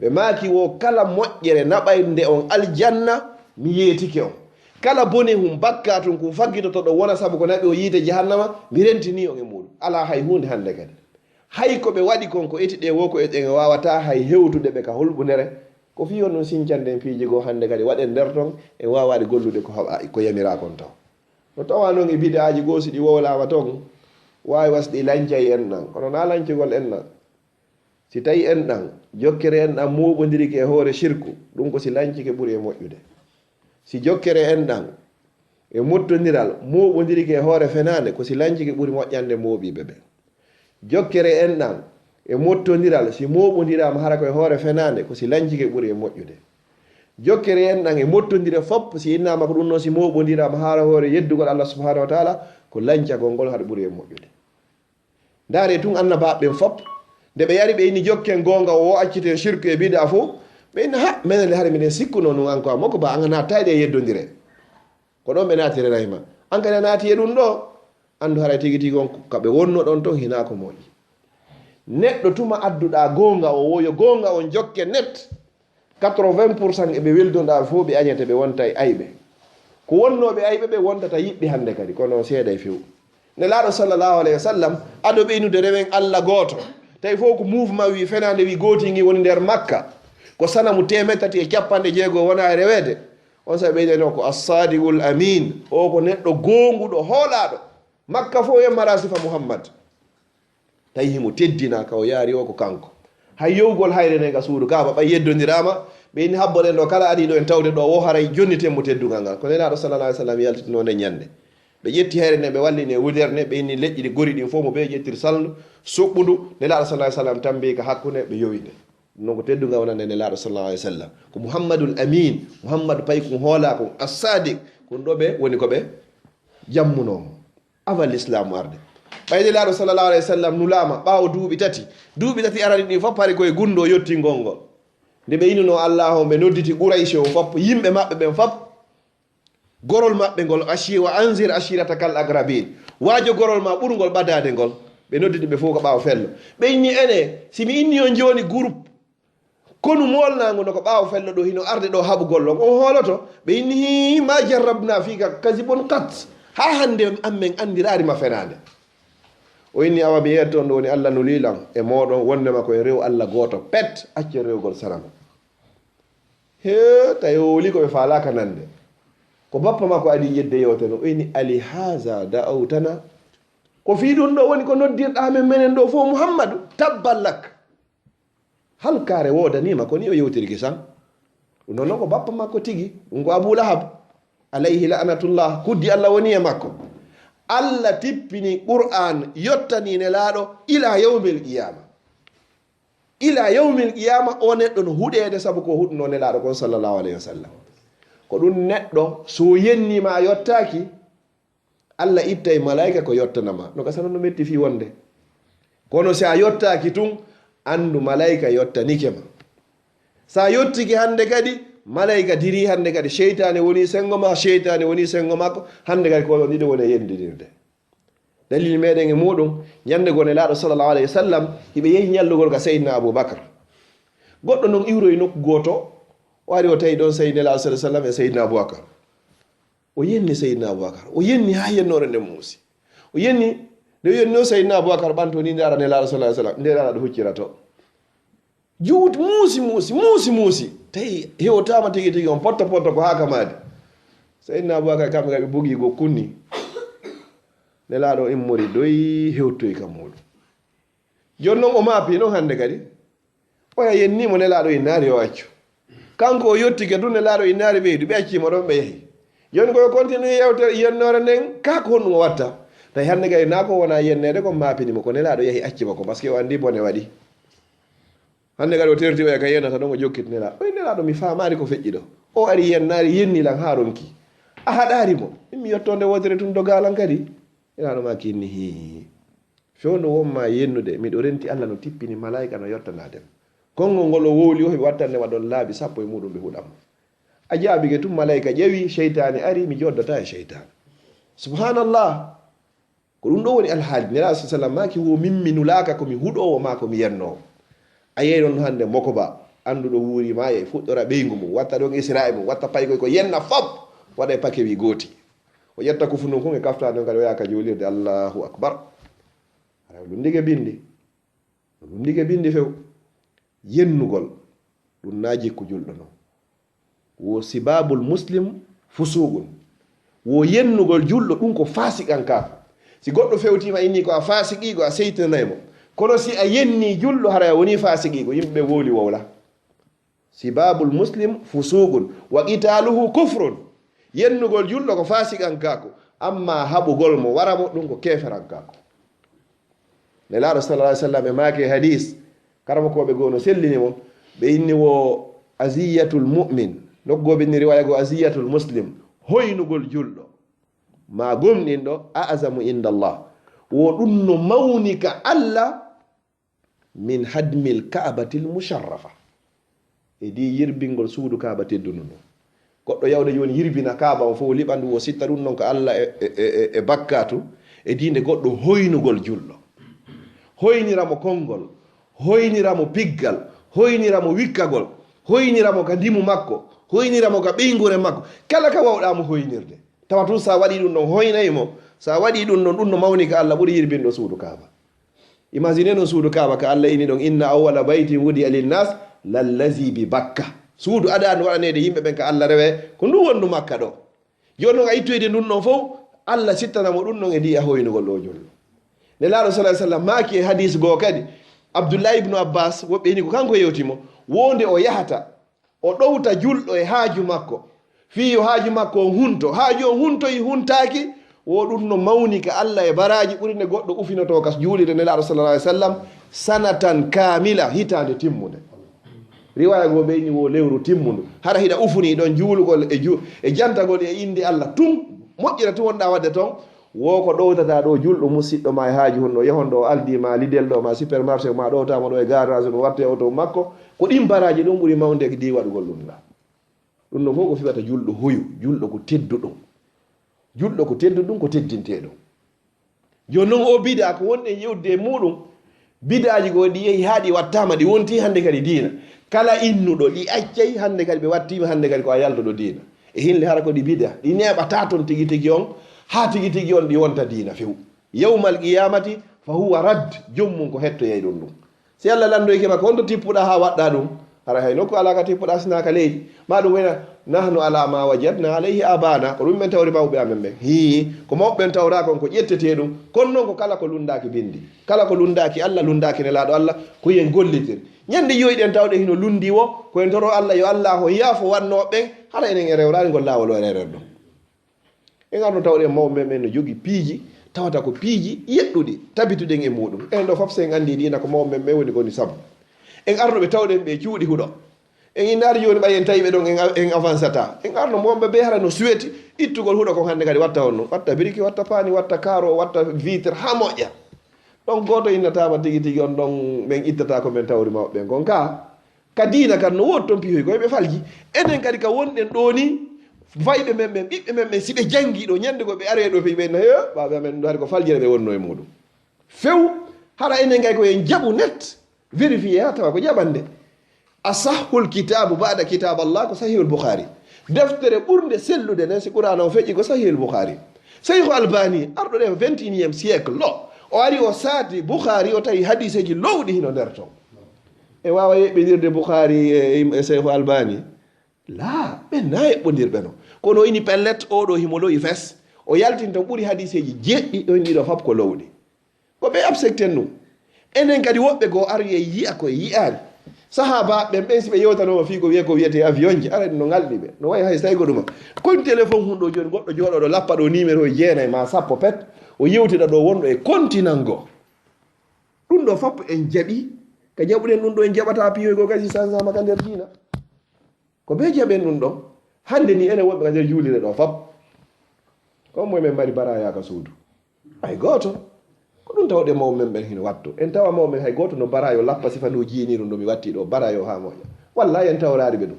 Ɓe maaki wo kala moƴƴere naɓaynde on aljanna, mi yeetike on. Kala bone hum, bakkaatun kun faggitoto ɗo wona sabu ko naɓi o yiite jahannama, mi rentinii on e muuɗum. Alaa hay huunde hannde kadi. Hay ko ɓe waɗi kon ko eti ɗe wo ko e ɗen waawataa hay hewtude ɓe ka hulɓundere. Ko fii on ɗum sincande en piiji goo hannde kadi waɗen nder ton en waawaade gollude ko haɓa, ko yamiraa kon taw. No tawaa non e bid'aaji goo si ɗi wowlaama ton, waawi wa si ɗi lancay en ɗan, kono naa lancugol en ɗan. Si tawi en ɗan, jokkere en ɗan mooɓondirike e hoore sirku, ɗum ko si lancike ɓuri e moƴƴude. Si jokkere en ɗan e mottondiral mooɓondirike e hoore fenaande, ko si lancike ɓuri moƴƴande mooɓiiɓe ɓen. Jokkere en ɗan e mottondiral, si mooɓondiraama hara ko e hoore fenaande, ko si lancike ɓuri e moƴƴude. Jokkere en ɗan e mottondire fop, si innama ko ɗum noon, si mooɓondiraama haala hoore yeddugol Allah subhanahu wa taala, ko lancagol ngol haɗa ɓuri en moƴƴude. Ndaare tun annabaaɓe ɓen fop, nde ɓe yari ɓe inni jokken goonga o, acciten shirku e bid'a fof, ɓe inni ha, menen le hara miɗen sikkuno nun an ko a moko ba, an a naataali e yeddondire. Ko ɗon ɓe naatiri Rahima. An kadi a naati e ɗum ɗo, anndu haray tigi tigi on ka ɓe wonno ɗon ton hinaa ko moƴƴi. Neɗɗo tuma adduɗaa goonga o, wo yo goonga on jokke net, quatre-vingts pour cent e ɓe weldoɗaa fof ɓe añete, ɓe wonta e ayɓe. Ko wonnooɓe ayɓe ɓe wontata yiɓɓe hannde kadi, kono seeɗa e few. Nelaaɗo sallallahu alayhi wa sallam, ado ɓeynude rewen Allah gooto, tawi fof ko mouvement wi fenaande wi gooti ngi woni nder Makka, ko sanamu teemeɗɗe tati e capanɗe jeego wona e reweede. On sa ɓeydano ko As-Sadiqul Amin, o ko neɗɗo goonguɗo, hoolaaɗo. Makka fof en mara sifa Muhammad. Tawi himo teddina ka o yaari o ko kanko. Hay yowgol hayre nden ka suudu Kaaba, ɓay yeddondiraama, ɓe inni habboɗen ɗo, kala ariiɗo en tawde ɗo, wo haray jonniten mo teddungal ngal. Ko Nelaaɗo sallallahu alaihi wasallam yaltitino nden ñande. Ɓe ƴetti hayre nden, ɓe wallini e wudere nden, ɓe inni leƴƴi ɗi gori ɗin fof mo ɓe ƴettiri salndu, suɓɓundu, Nelaaɗo sallallahu alaihi wasallam tambi ka hakkunde, ɓe yowi nde. Ɗum noon ko teddungal wonande Nelaaɗo sallallahu alaihi wasallam. Ko Muhammadul Amin, Muhammad paykun hoolaa kon, As-Sadiq, kon ɗo ɓe woni ko ɓe jammunoo mo. Avant l'islam arde. Ɓay Nelaaɗo sallallahu alaihi wasallam nulaama ɓaawo duuɓi tati. Duuɓi tati arani ɗin fof hari koye gunndoo yottingol ngol. Nde ɓe inunoo Allah on, ɓe nodditi Qurayshi on fof, yimɓe maɓɓe ɓen fof. Gorol maɓɓe ngol, ashi-, wa anzir ashiratakal aqrabin. Waajo gorol ma ɓurngol ɓadaade ngol. Ɓe nodditi ɓe fof ko ɓaawo fello. Ɓe inni ene, si mi inni on jooni groupe, konu moolnaangu no ko ɓaawo fello ɗo hino arde ɗo haɓugol on, on hooloto. Ɓe inni, "Hii, ma jarrabna fika kazibun qat." Haa hannde an men anndiraari ma fenaande. O inni, "Awa mi yeeto on ɗo woni Allah nulii lan e mooɗon, wondema ko en rew Allah gooto pet, accen rewgol sanamu." He, tawi o woli ko ɓe faalaaka nande. Ko bappa makko adi yedde yewtere, o inni, "Ali haza da'awtana?" Ko fii ɗum ɗo woni ko noddirɗaa men menen ɗo fof, Muhammadu? Tabban lak. Halkaare woodaniima, ko ni o yewtiri kisan. Ɗum noon ko bappa makko tigi, ɗum ko Abu Lahab, alayhi la'natullah, kuddi Allah woni e makko. Allah tippini Qur'an, yottani Nelaaɗo ila yawmil qiyama. Ila yawmil qiyama, o neɗɗo no huɗeede sabu ko huɗunoo Nelaaɗo kon sallallahu alayhi wa sallam. Ko ɗum neɗɗo, so yenniima a yottaaki, Allah ittay malaika ko yottana ma. No ka sanon no metti fii wonde. Kono si a yottaaki tun, anndu malaika yottanike ma. Sa yottike hannde kadi, malaika diri hannde kadi, seytaane woni senngo ma, seytaane woni senngo makko, hannde kadi ko onon ɗiɗo woni e yendidirde. Dalil meɗen e muɗum, ñande goo Nelaaɗo sallallahu alayhi wa sallam, hiɓe yehi ñallugol ka Seydina Abu Bakar. Goɗɗo non iwroyi nokku gooto, o ari o tawi ɗon Seydina Nelaaɗo sallallahu alayhi wa sallam e Seydina Abu Bakar. O yenni Seydina Abubakar. O yenni haa yennoore nden muusi. O yenni, nde o yenni o Seydina Abubakar ɓanto ni, nde ara Nelaaɗo sallallahu alaihi wasallam, nde ara ɗo huccira to. Juuti muusi, muusi, muusi, muusi. Tawi hewtaama tigi tigi on potto potto ko haa ka maadi. Seydina Abubakar kamɓe kadi ɓe bugi go kunni. Nelaaɗo immori doy hewtoyi ka muuɗum. Jooni non o maapi non hannde kadi. Oya yenni mo Nelaaɗo innaari yo accu. Kanko o yottike du Nelaaɗo innaari ɓeydu, ɓe acci mo ɗon ɓe yahi. Jooni ko yo continue yewtere yennoore nden, kaa ko honɗum o watta? Tawi hannde kadi naa ko wona yenneede ko maapini mo, ko Nelaaɗo yahi acci mo ko, parce que o anndi bone waɗi. Hannde kadi o terti oya ka yennata ɗon o jokkiti Nelaaɗo. Oy Nelaaɗo mi faamaali ko feƴƴi ɗo. O ari yennaari yenni lan haa ronki. A haɗaari mo. Min mi yottoonde wootere tun dogaa lan kadi. Nelaaɗo maa kinni hii. Fewndo wonma yennude, miɗo renti Allah no tippini malaa'ika no yottanaade. Konngol ngol o wowli o, heɓi wattande ma ɗon laabi sappo e muuɗum ɓe huɗan mo. A jaabike tun, malaa'ika ƴewi, seytaane ari, mi joddataa e seytaane. Subhanallah. Ko ɗum ɗo woni alhaali. Nelaaɗo sallallahu alaihi wasallam maaki, wo min mi nulaaka ko mi huɗoowo maa ko mi yennoowo. A yehi ɗon hannde Mokoba, annduɗo wuuri ma e fuɗɗora ɓeyngu mum, watta ɗon Isra'i mum, watta paykoy ko yenna fop, waɗa e pakewi gooti. O ƴetta ko funun kun e kaftaade on kadi o yaha ka juulirde. Allahu akbar. Hara o lunndike binndi. O lunndike binndi few. Yennugol. Ɗum naa jikku julɗo non. Wo sibabul muslim fusuqun. Wo yennugol julɗo ɗum ko faasiqankaaku. Si goɗɗo fewtiima inni ko a faasiqiigo, a seytinanay mo. Kono si a yenni julɗo, hara a woni faasiqiigo, yimɓe ɓe wowli wowla. Sibabul muslim fusuqun wa qitaluhu kufrun. Yennugol julɗo ko faasiqankaaku, amma haɓugol mo wara mo ɗum ko keeferankaaku. Nelaaɗo sallallahu alaihi wasallam e maaki e hadis, karamokooɓe goo no sellini mo, ɓe inni wo aziyatul mu'min Nokkooɓe ni riwaya go asiyatul muslim, hoynugol julɗo ma gomɗinɗo, a'zamu inda Allah, wo ɗum no mawni ka Allah, min hadmil ka'batil musharrafa, e di yirbingol suudu kaaba teddundu ndu. Goɗɗo yawde jooni yirbina kaaba on fof liɓa ndu, o sitta ɗum noon ko Allah e, e, e, e bakkatu, e diinde goɗɗo hoynugol julɗo, hoynira mo konngol, hoynira mo piggal, hoynira mo wikkagol, hoynira mo ka ndimu makko, hoynira mo ka ɓeynguure makko, kala ka wawɗa mo hoynirde. Tawa tun sa waɗi ɗum ɗon hoynay mo, sa waɗi ɗum ɗon, ɗum no mawni ka Allah, ɓuri yirbinɗo suudu kaaba. Imagine noon suudu kaaba ka Allah ini ɗon, inna awwala baytin wudi'a linnas lallazi bi bakka. Suudu aɗa no waɗaneede yimɓe ɓen ka Allah rewe, ko ndu wondu makka ɗo. Jooni noon a ittoyde ndun ɗon fof, Allah sittana mo ɗum ɗon e ndi a hoynugol ɗo julɗo. Nelaaɗo sallallahu alaihi wasallam maaki e hadis goo kadi, Abdullah ibnu Abbas, woɓɓe ini ko kanko yewti mo, wonde o yahata, o ɗowta julɗo e haaju makko, fii yo haaju makko on hunto. Haaju on huntoyi huntaaki, wo ɗum no mawni ka Allah e baraaji ɓuri nde goɗɗo ufinotoo ka juulirde Nelaaɗo sallallahu alaihi wasallam, sanatan kamila, hitaande timmunde. Riwaya goo ɓe ini wo lewru timmundu. Hara hiɗa ufuni ɗon juulugol e ju-, e jantagol e inde Allah tun, moƴƴira tun wonɗa waɗde ton, wo ko ɗowtata ɗo julɗo musiɗɗo ma e haaju honno yahon ɗo aldi ma lidel ɗo ma supermarché ma ɗowtama ɗo e garage mo watte oto makko, ko ɗin baraaji ɗum ɓuri mawde e di waɗugol ɗum ɗa. Ɗum no fof ko fiɓata julɗo hoyu, julɗo ko tedduɗum. Julɗo ko tedduɗum, ko teddinteɗum. Jooni noon o bida ko wonɗen yewtude e muɗum, bidaaji goo ɗi yehi haa ɗi wattaama, ɗi wonti hannde kadi diina. Kala innuɗo ɗi accay, hannde kadi ɓe wattiima, hannde kadi ko a yaltuɗo diina. E hinle hara ko ɗi bida, ɗi neeɓataa toon tigi tigi on, haa tigi tigi on ɗi wonta diina few. Yawmal qiyamati fa huwa radd, joom mum ko hettoyay ɗum ɗum. Si Allah lanndoyke ma, ko honto tippuɗaa haa waɗɗaa ɗum? Hara hay nokku alaa ka tippuɗaa sinaa ka leydi. Ma ɗum wayna, "Nahnu ala ma wajadna alayhi abana." Ko ɗum men tawri mawɓe amen ɓen. Hii, ko mawɓe ɓen tawra kon ko ƴettetee ɗum. Kono noon ko kala ko lunndaaki binndi. Kala ko lunndaaki Allah, lunndaaki Nelaaɗo Allah, ko yen gollitir. Ñande yoyɗen tawɗe hino lunndi wo, ko en toro Allah yo Allah on yaafo wannooɓe ɓen, hara enen en rewraani ngol laawol o rewrer ɗum. En arno tawɗen mawɓe men ɓen no jogii piiji, tawata ko piiji yeɗɗuɗi, tabituɗen e muɗum. En ɗo fof, so en anndi diina ko mawɓe men ɓe woni, ko woni sabu. En arno ɓe tawɗen ɓe cuuɗi huɗo. En innaari jooni ɓay en tawi ɓe ɗon, en, en avancata. En arno mawɓe ɓe hara no suweti ittugol huɗo kon hannde kadi watta honno. Watta biriki, watta paani, watta kaaro, watta vitre, haa moƴƴa. Ɗon gooto innataama tigi tigi on ɗon, ɓen ittata ko men tawri mawɓe ɓen kon ka. Ka diina kan no woodi toon piyoy ko ɓe falji. Enen kadi ka wonɗen ɗoo ni, fayɓe men ɓen, ɓiɓɓe men ɓen, si ɓe janngii ɗoo, ñande goo ɓe aree ɗoo, fii ɓe na, "He, ɓaaɓe amen ɗoo hari ko faljere ɓe wonnoo e muɗum." Few, hara enen kay ko en jaɓu net, vérifier haa tawa ko jaɓande. Asahhul kitaabu ba'da kitaab Allah ko Sahihul Bukhari. Deftere ɓurnde sellude nden, si Qur'aana on feƴƴi, ko Sahihul Bukhari. Seyhu Albani, arɗo ɗo e vingt et unième siècle, o ari o saati Bukhari, o tawi hadiiseeji lowɗi hino nder ton. E waawa yeɓɓindirde Bukhari e, e Seyhu Albani? Laa, ɓen na eɓɓondirɓe no. Kono o ini pellet, oo ɗoo himo lo'i fes. O yaltinta ɓuri hadiiseeji jeɗɗi, o ini ɗiɗo fop ko lowɗi. Ko ɓe absekten ɗum. Enen kadi woɓɓe goo aroyay yi'a ko e yi'aali. Sahaabaaɓe ɓen, ɓen si ɓe yewtanooma fii ko wiyee ko wiyetee avion ji, aray ɗum no ŋalɗi ɓe. No wayi hay saygo ɗuma. Kon téléphone hun ɗoo jooni, goɗɗo jooɗooɗo lappa ɗoo numéro e jeenay maa sappo pet, o yewtida ɗoo wonɗo e continent goo. Ɗum ɗoo fop en jaɓi, ka jaɓuɗen ɗum ɗoo en jaɓataa piyoy goo kadi si sansaama ka nder diina. Ko bee jaɓen ɗum ɗon. Hannde ni enen wonɓe ka nder juulirde ɗoo fop, ko moye men mari baraya ka suudu? Hay gooto. Ko ɗum tawɗen mawɓe men ɓen hino wattu. En tawa mawɓe men hay gooto no baraayo lappa sifa ndu jiiniru ndu mi watti ɗoo, baraayo haa moƴƴa. Wallaahi en tawraari ɓe ɗum.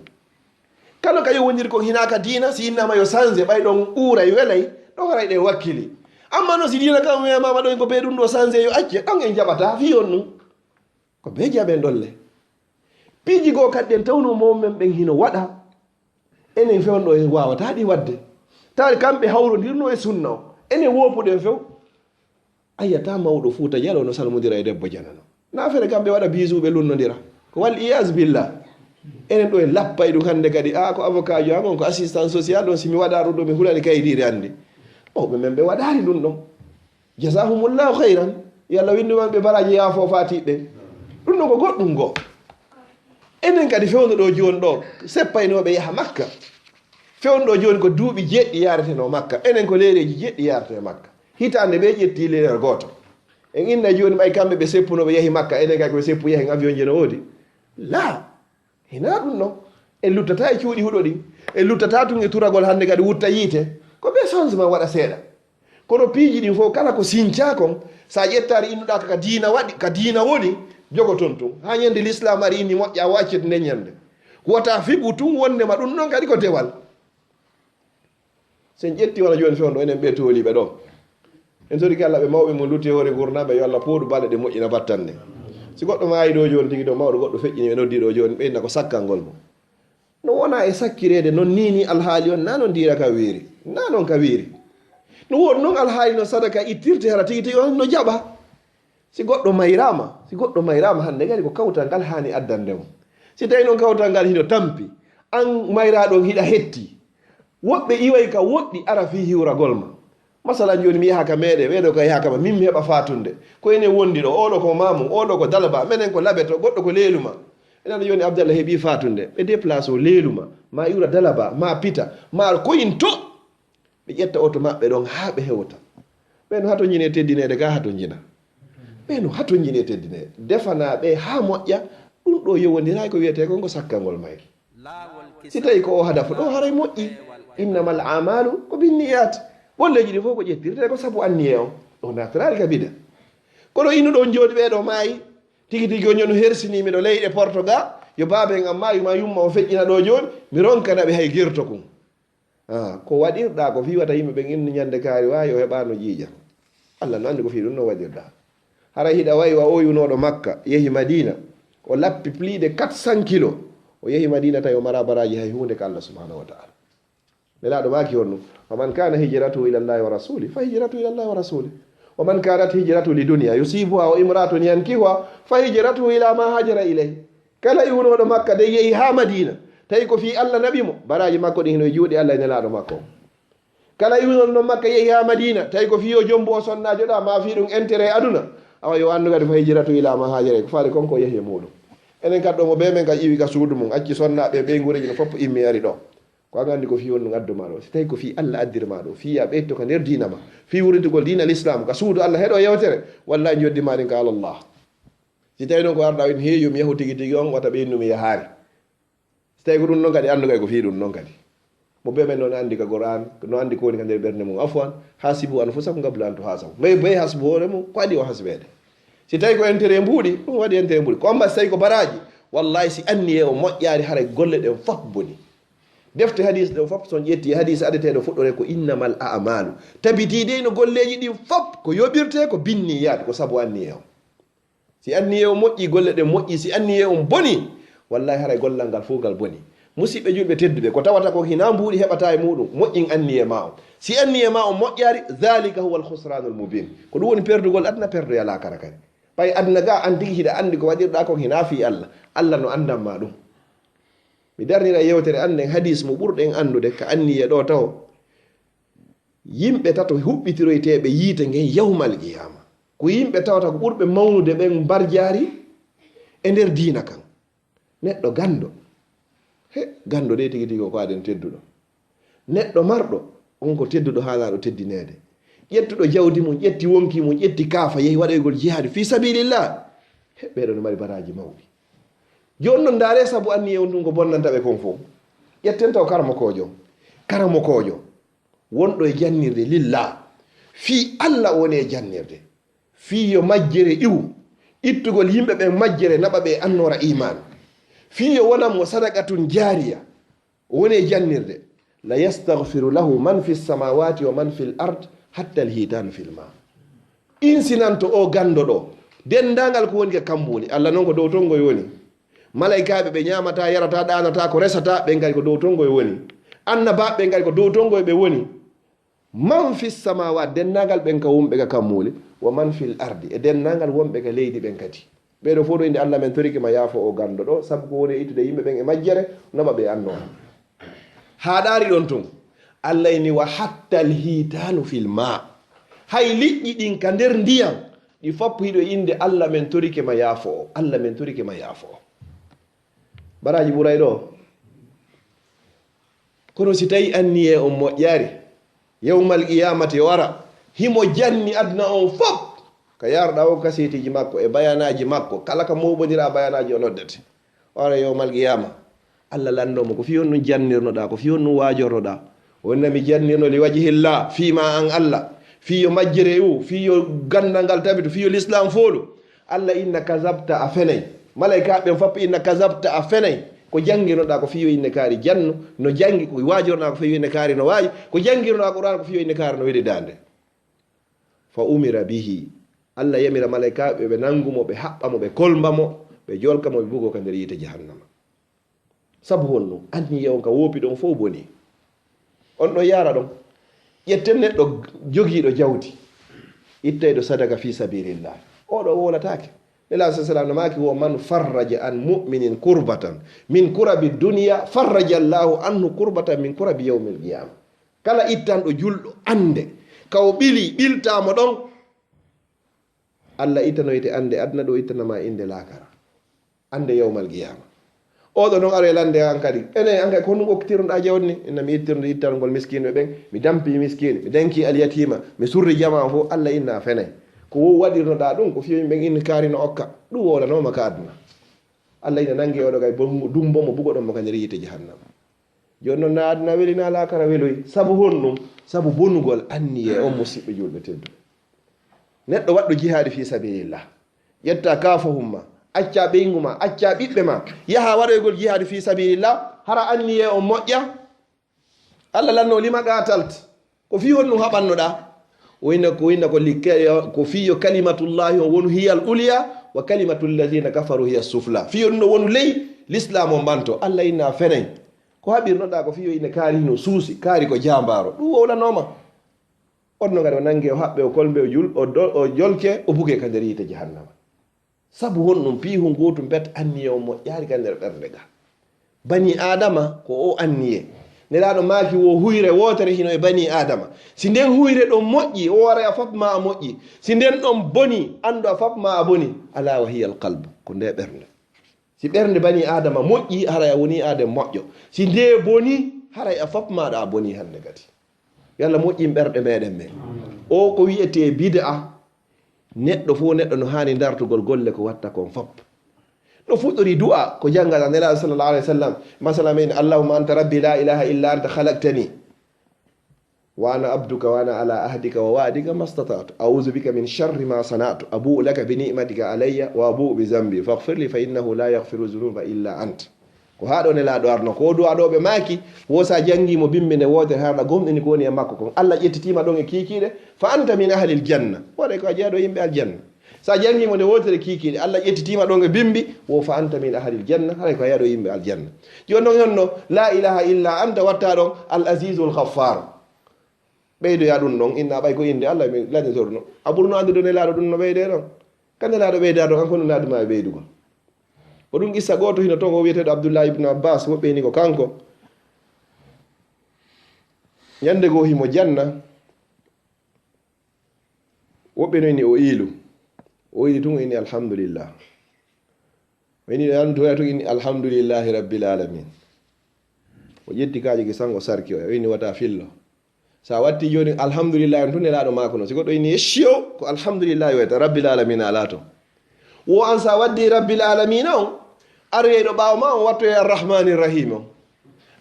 Kala ka yowondiri kon hinaa ka diina, si innaama yo sanse, ɓay ɗon uuray welay, ɗon haray ɗen wakkili. Amma no si diina kan wiyamaama ɗon ko bee ɗum ɗoo sanse yo acce, ɗon en jaɓataa fii on ɗum. Ko bee jaɓen ɗon le. Piiji goo kadi ɗen tawno mawɓe men ɓen hino waɗa. Enen fewndo en waawataa ɗi waɗde. Tawi kamɓe hawrondirno e sunna o. Enen woopuɗen few. A yi'ataa mawɗo Fuuta Jaloo no salmondira e debbo janano. Na afere kamɓe waɗa bisou ɓe lunnondira. Ko wal iyaazu billah. Enen ɗoo en lappay ɗum hannde kadi. A ko avocat jo, an on ko assistant social ɗon, si mi waɗa ɗum ɗoo mi hulani kaydiire anndi. Mawɓe men ɓe waɗaali ɗum ɗon. Jazahumullahu khairan. Yo Allah winndu maɓɓe baraaji yaafo faatiiɓe. Ɗum ɗon ko goɗɗum goo. Enen kadi fewndo ɗoo jooni ɗoo, seppaynooɓe yaha Makka. Fewndo ɗoo jooni ko duuɓi jeɗɗi yaaretenoo Makka. Enen ko leereeji jeɗɗi yaaretee Makka. Hitaande ɓe ƴetti leeral gooto. En inna jooni ɓay kamɓe ɓe seppunoo ɓe yahi Makka, enen kay ko ɓe seppu yahi en avion je no woodi? Laa. Hinaa ɗum non. En luttataa e cuuɗi huɗo ɗin. E luttata tun e turagol hannde kadi wutta yiite. Ko ɓe changement waɗa seeɗa. Kono piiji ɗin fof kala ko sincaa kon, so a ƴettaari innuɗaa ka diina waɗi, ka diina woni, jogoton tun. Haa ñande l'islam ari inni moƴƴa o accete nden ñande. Wota fiɓu tun wonde ma ɗum ɗon kadi ko dewal. Sen ƴetti wona jooni fewndo enen ɓe tooliiɓe ɗo. En torike Allah ɓe mawɓe mum lutti e hoore gurnaaɓe yo Allah pooɗu balɗe ɗe moƴƴina battanɗe. Si goɗɗo maayi ɗo jooni tigi to mawɗo goɗɗo feƴƴini ɓe noddi ɗo jooni ɓe inna ko sakkangol mo. No wona e sakkireede non ni ni alhaali on na non diira ka weeri. Na non ka weeri. No woodi non alhaali no sadaka ittirte hara tigi tigi on no jaɓa. Si goɗɗo mayraama, si goɗɗo mayraama hannde kadi ko kawtal ngal haani addande mo. Si tawi non kawtal ngal hino tampi, an mayraaɗo on hiɗa hetti. Woɓɓe iway ka woɗɗi ara fii hiwragol ma. Masalan jooni mi yaha ka meɗe, ɓeɗo ka yaha kama, min mi heɓa fatunde. Ko enen wondi ɗo, oɗo ko mamum, oɗo ko dalaba, menen ko labeto, goɗɗo ko leeluma. Enen jooni Abdallah heɓi fatunde, ɓe déplace o leeluma, ma iwra dalaba, ma pita, ma koyin to. Ɓe ƴetta oto maɓɓe ɗon haa ɓe hewta. Ɓe no hatonjini e teddineede ka hatonjina. Ɓe no hatonjini e teddineede. Defana ɓe haa moƴƴa, ɗum ɗo yowondiraay ko wiyetee ko ngo sakkangol mayre. Si tawi ko o hadafu ɗo haray moƴƴi. Innamal amalu ko binniyat. Golleeji ɗi fof ko ƴettirte ko sabu anniye on. O naftiraali ka bida. Kono innuɗo on jooɗi ɓee ɗo maayi. Tigi tigi on ñonu hersini miɗo leyɗe Portugal. Yo baaben am maayu ma yumma o feƴƴina ɗo jooni. Mi ronkana ɓe hay gerto kun. Ah, ko waɗirɗa ko fii wata yimɓe ɓen innu ñande kaari waawi o heɓaano ƴiiƴa. Allah no anndi ko fii ɗum no waɗirɗa. Haray hiɗa wayi wa ooyunooɗo Makka, yehi Madina, o lappi plus de quatre cents kilos, o yehi Madina tawi o mara baraaji hay huunde ka Allah subhanahu wa ta'ala. Nelaaɗo maaki on ɗum, wa man kana hijratuhu ila Allahi wa rasuli, fa hijratuhu ila Allahi wa rasuli. Wa man kanat hijratuhu li dunya yusibuha wa imra'atun yankihuha, fa hijratuhu ila ma hajara ilayh. Kala iwunooɗo Makka de yehi haa Madina, tawi ko fii Allah naɓi mo, baraaji makko ɗin hino e juuɗe Allah e Nelaaɗo makko. Kala iwunooɗo non Makka yehi haa Madina, tawi ko fii yo jombo o sonnaajo ɗa, ma fii ɗum intérêt aduna, awa yo anndu kadi fa hijratu ila ma hajara, ko faade kon ko yehi e muɗum. Enen kadi ɗo mo bee men ka iwi ka suudu mum, acci sonnaaɓe e ɓeynguureeji no fof immi ari ɗo. Ko an anndi ko fii honɗum addu ma ɗo. Si tawi ko fii Allah addiri ma ɗo, fii ya ɓeyto ka nder diina ma, fii wuritugol diina l'islam ka suudu Allah, heɗo yewtere, wallahi njoddi ma ɗin ka Allah. Si tawi noon ko arɗa en heewi, yo mi yahu tigi tigi on, wata ɓe innu mi yahaari. Si tawi ko ɗum noon kadi, anndu kay ko fii ɗum noon kadi. Mo bee men noon anndi ka Qur'an, no anndi ko woni ka nder ɓernde mum. Afwan, hasibu anfusakum qabla an tuhasabu. Mbay, mbay hasbu hoore mum, ko adii o hasbeede. Si tawi ko intérêt mbuuɗi, ɗum waɗi intérêt mbuuɗi. Ko amma si tawi ko baraaji, wallahi si anniye o moƴƴaari, haray golle ɗen fof boni. Defte hadis ɗen fof, so on ƴetti hadis adeteeɗo fuɗɗore ko innamal a'malu. Tabitii dey no golleeji ɗin fof ko yoɓirtee ko binniyaat, ko sabu anniye o. Si anniye o moƴƴi, golle ɗen moƴƴi. Si anniye on boni, wallahi haray gollal ngal fof ngal boni. Musidɓe julɓe tedduɓe, ko tawata kon hinaa mbuuɗi heɓata e muɗum, moƴƴin anniye ma on. Si anniye ma on moƴƴaari, dhalika huwa al-khusranul mubin. Ko ɗum woni perdugol aduna, perdoya laakara kadi. Ɓay aduna ga, an tigi hiɗa anndi ko waɗirɗa kon hinaa fii Allah. Allah no anndan ma ɗum. Mi darnira yewtere annden hadis mo ɓurɗen anndude ka anniye ɗo taho. Yimɓe tato huɓɓitiroyteeɓe yiite ngen yawmal qiyaama. Ko yimɓe tawata ko ɓurɓe mawnude ɓen mbarjaari e nder diina kan. Neɗɗo ganndo. He, ganndo de tigi tigi ko aden tedduɗo. Neɗɗo marɗo, on ko tedduɗo haalaaɗo teddineede. Ƴettuɗo jawdi mum, ƴetti wonki mum, ƴetti kaafa, yehi waɗoygol jihaadi fii sabilillah. He, ɓeeɗo no mari baraaji mawɗi. Jooni non ndaare sabu anniye on tun ko bonnanta ɓe kon fof. Ƴetten taw karamokoojo. Karamokoojo. Wonɗo e jannirde lillah, fii Allah o woni e jannirde, fii yo majjere iwu, ittugol yimɓe ɓen majjere naɓa ɓe annoora iman, fii yo wonan mo sadaqatun jaariya, o woni e jannirde, la yastaghfiru lahu man fi samawati wa man fil ard hatta al hitanu fil ma. Insinanto o ganndo ɗo, denndaangal ko woni ka kambuuli. Allah non ko dow ton ngoy woni. Malaykaaɓe ɓe ñaamataa, yarataa, ɗaanataa, ko resataa, ɓen kadi ko dow ton ngoy woni. Annabaaɓe ɓen kadi ko dow ton ngoy ɓe woni. Man fi samawat, denndaangal ɓen ka wonɓe ka kammuuli, wa man fil ardi, e denndaangal wonɓe ka leydi ɓen kadi. Ɓeeɗo fof ɗo inde Allah men torike ma yaafo o ganndo ɗo, sabu ko woni e ittude yimɓe ɓen e majjere, naɓa ɓe annoora. Haa ɗaari ɗon tun, Allah ini wa hattal hitanu fil ma. Hay liƴƴi ɗin ka nder ndiyam, ɗi fof hiɗo inde Allah men torike ma yaafo o, Allah men torike ma yaafo o. Baraaji ɓuray ɗo. Kono si tawi anniye on moƴƴaari, yawmal qiyamati o ara, himo janni aduna on fof, ka yarɗa o kaseetiji makko e bayanaaji makko, kala ka mooɓondira bayanaaji o noddete. O ara yawmal qiyama, Allah lanndoo mo, ko fii honɗun jannirnoɗaa, ko fii honɗun waajornoɗaa? O wi'i, mi jannirno li wajhillah, fii maa an Allah, fii yo majjere iwu, fii yo ganndal ngal tabitu, fii yo lislaam foolu. Allah inna kazabta, a fenay. Malaykaaɓe ɓen fof inna kazabta, a fenay. Ko janngirnoɗaa ko fii yo innde kaari jannu, no janngi, ko waajornoɗaa ko fii yo innde kaari no waaji, ko janngirnoɗaa Qur'aana ko fii yo innde kaari no weli daande. Fa umira bihi. Allah yamira malaykaaɓe ɓe nanngu mo, ɓe haɓɓa mo, ɓe kolmba mo, ɓe jolka mo, ɓe bugoo ka nder yiite jahannama. Sabu honɗun? Anniye on ka woopi ɗon fow boni. On ɗon yaara ɗon. Ƴetten neɗɗo jogiiɗo jawdi, ittayɗo sadaka fii sabilillah. Oo ɗoo wowlataake. Nelaaɗo sallallahu alaihi wasallam no maaki wo, man farraja an mu'minin kurbatan min kurabi dunya, farraja Allahu anhu kurbatan min kurabi yawmil qiyama. Kala ittanɗo julɗo annde, ka o ɓili, ɓiltaa mo ɗon, Allah ittanoyte annde aduna ɗoo, ittanama innde laakara. Annde yawmal qiyama. Oo ɗoo non aroy lannde an kadi. Ene, an kadi ko honɗun okkitirnoɗaa jawdi ni? Inna mi ittirno ittangol miskinɓe ɓen, mi dampi miskiin, mi danki alyatima, mi surri jamaa fow. Allah inna a fenay. Ko wo waɗirnoɗaa ɗun, ko fii yo yimɓe ɓen inna kaari no okka. Ɗun wowlanooma ka aduna. Allah inna nanngi oo ɗoo kay, bon-, dumbo mo, bugoɗon mo ka nder yiite jahannama. Jooni non, na aduna weli, na laakara weloy. Sabu honɗun? Sabu bonugol anniye on, musiɓɓe julɓe tedduɓe. Neɗɗo waɗɗo jihaadi fii sabilillah, ƴetta kaafahun maa, acca ɓeyngu maa, acca ɓiɓɓe maa, yaha waɗoygol jihaadi fii sabilillah, hara anniye on moƴƴa? Allah lanndoo lima qatalte. Ko fii honɗun haɓannoɗaa? O inna, ko inna ko li-, ko fii yo kalimatullahi on wonu hiyal ulya, wa kalimatul ladhina kafaru hiya sufla. Fii yo ɗun ɗoo wonu ley, lislaam on ɓanto. Allah inna a fenay. Ko haɓirnoɗaa ko fii yo innde kaari no suusi, kaari ko jaambaaro. Ɗun wowlanooma. On non kadi o nannge, o haɓɓe, o kolmbe, o jul-, o do-, o jolke, o buge ka nder yiite jahannama. Sabu honɗun? Piihun gootun bet, anniye on moƴƴaali ka nder ɓernde ga. Banii Aadama ko o anniye. Nelaaɗo maaki wo huyre wootere hino e banii Aadama. Si nden huyre ɗon moƴƴi, o waray a fap maa a moƴƴi. Si nden ɗon boni, anndu a fap maa a boni. Alaa wa hiyal qalb, ko nde ɓernde. Si ɓernde banii Aadama moƴƴi, haray a wonii aaden moƴƴo. Si nde boni, haray a fap maaɗa a bonii hannde kadi. Yo Allah moƴƴin ɓerɗe meɗen men. O ko wi'etee bid'a, neɗɗo fow neɗɗo no haani dartugol golle ko watta kon fop. No fuɗɗori du'a ko janngata Nelaaɗo sallallahu alaihi wasallam, masala men, "Allahumma anta rabbi la ilaha illa anta khalaqtani, wa ana abduka wa ana ala ahdika wa wa'dika mastata'tu. A'udhu bika min sharri ma sana'tu. Abu'u laka bi ni'matika alayya wa abu'u bi dhanbi. Faghfir li fa innahu la yaghfiru dhunuba illa ant." Ko haa ɗoo Nelaaɗo arno. Ko o du'a ɗoo ɓe maaki, wo si a janngii mo bimbi nde wootere, hara aɗa gomɗini ko woni e makko kon. Allah ƴettitiima ɗon e kiikiiɗe, fa anta min ahlil janna. Waɗay ko a jeyaaɗo yimɓe aljanna. Si a janngii mo nde wootere kiikiiɗe, Allah ƴettitiima ɗon e bimbi, wo fa anta min ahlil janna, haray ko a jeyaaɗo yimɓe aljanna. Jooni non, honno la ilaha illa anta watta ɗon al azizul ghaffar. Ɓeydoyaa ɗun ɗon, inna ɓay ko innde Allah mi lañotorno. A ɓurno anndude Nelaaɗo ɗun no ɓeydee ɗon. Ka Nelaaɗo ɓeydaa ɗon, an ko no naaduma e ɓeydugol. Ko ɗun qissa gooto hino ton, o wi'eteeɗo Abdullah ibn Abbas, woɓɓe ni ko kanko. Ñannde goo himo janna, woɓɓe no inni o iilu. O iili tun, o inni, "Alhamdulillah." O inni, "An duwaya tun," inni, "Alhamdulillahi rabbil alamin." O ƴetti kaaƴe ki sango sarki o, o inni, "Wata fillo." Sa watti jooni, "Alhamdulillahi," on tun Nelaaɗo maako non. Si goɗɗo inni, "Ecciyo," ko "Alhamdulillahi," wayta, "Rabbil alamin" alaa ton. Wo an sa waddi Rabbil alamina on, aroyayɗo ɓaawo ma on wattoye Arrahmanir Rahim on.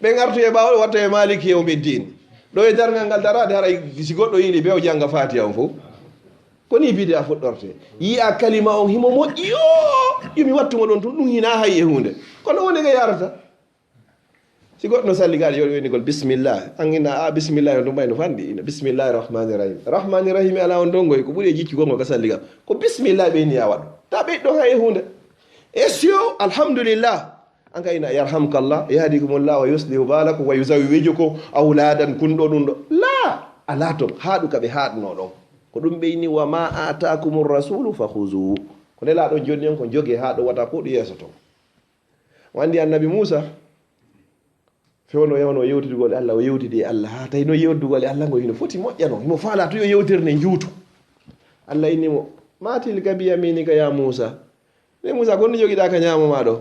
Ɓen artoye ɓaawo ɗo wattoye Maliki Yawmiddin. Ɗo e darngal ngal daraade haray si goɗɗo yiɗi be o jannga Fatiha on fow. Ko ni bid'a fuɗɗorte. Yi'a kalima on himo moƴƴi yo, yo mi wattu mo ɗon tun, ɗun hinaa hay e huunde. Kono woni ga yarata. Si goɗɗo no salli gaɗa yo woni gol bismillah. An ina a bismillah on ɗum ɓay no fanɗi. Ina bismillahi rahmani rahim. Rahmani rahim ala on dongoy ko ɓuri e jiccu gongo ka salli ga. Ko bismillah ɓe ni ya waɗu. Ta ɓe ɗo hay e huunde. E siyo alhamdulillah. An ka ina yarhamkallah, yahdikumullah wa yuslihu balakum wa yuzawwijukum awladan kun ɗo ɗum ɗo. La, ala ton, haɗu ka ɓe haɗuno ɗon. Ko ɗum ɓe inni wa ma atakumur rasulu fa khuzuhu. Ko nela ɗon jonni on ko joge ha ɗo wata ko ɗum yeeso ton. O andi annabi Musa, fewno yewno yewtidugol e Allah, o yewtidi e Allah, ha tawi no yewtidugol e Allah ngol hino foti moƴƴano, himo faala to yo yewtere nde juutu. Allah inni mo, "Ma tilka bi yaminika ya Musa?" Ne Musa, ko honɗum jogiɗa ka ñaamo ma ɗo?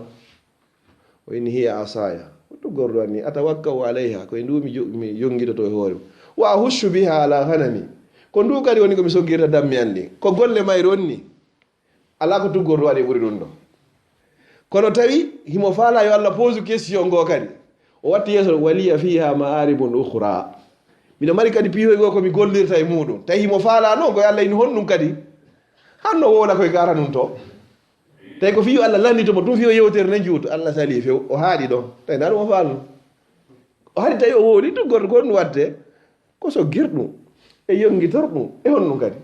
O inni, "Hiya asaya." Ko tuggordu anni, "Atawakkau alayha." Ko e ndu mi jo-, mi yongitoto e hoore mum. "Wa ahushu biha ala ghanami." Ko ndu kadi woni ko mi soggirta dammi an ɗin. Ko golle mayru on ni. Alaa ko tuggordu waɗi ɓuri ɗum ɗo. Kono tawi himo faala yo Allah poosu question ngo kadi. O watti yeeso, "Waliya fiha ma'aribun ukhra." Miɗo mari kadi piihoy goo ko mi gollirta e muuɗum. Tawi himo faala noon, ko yo Allah ino honɗum kadi. Hanno wowla koye ka ara ɗum to. Tawi ko fii yo Allah lannito mo, ɗum fii o yewtere nden juuto. Allah sali few, o haaɗi ɗon. Tawi na ɗum o faalno. O haɗi tawi o wowli, ɗum goto ko ɗum watte. Ko so girɗum, e yongitorɗum, e honɗum kadi.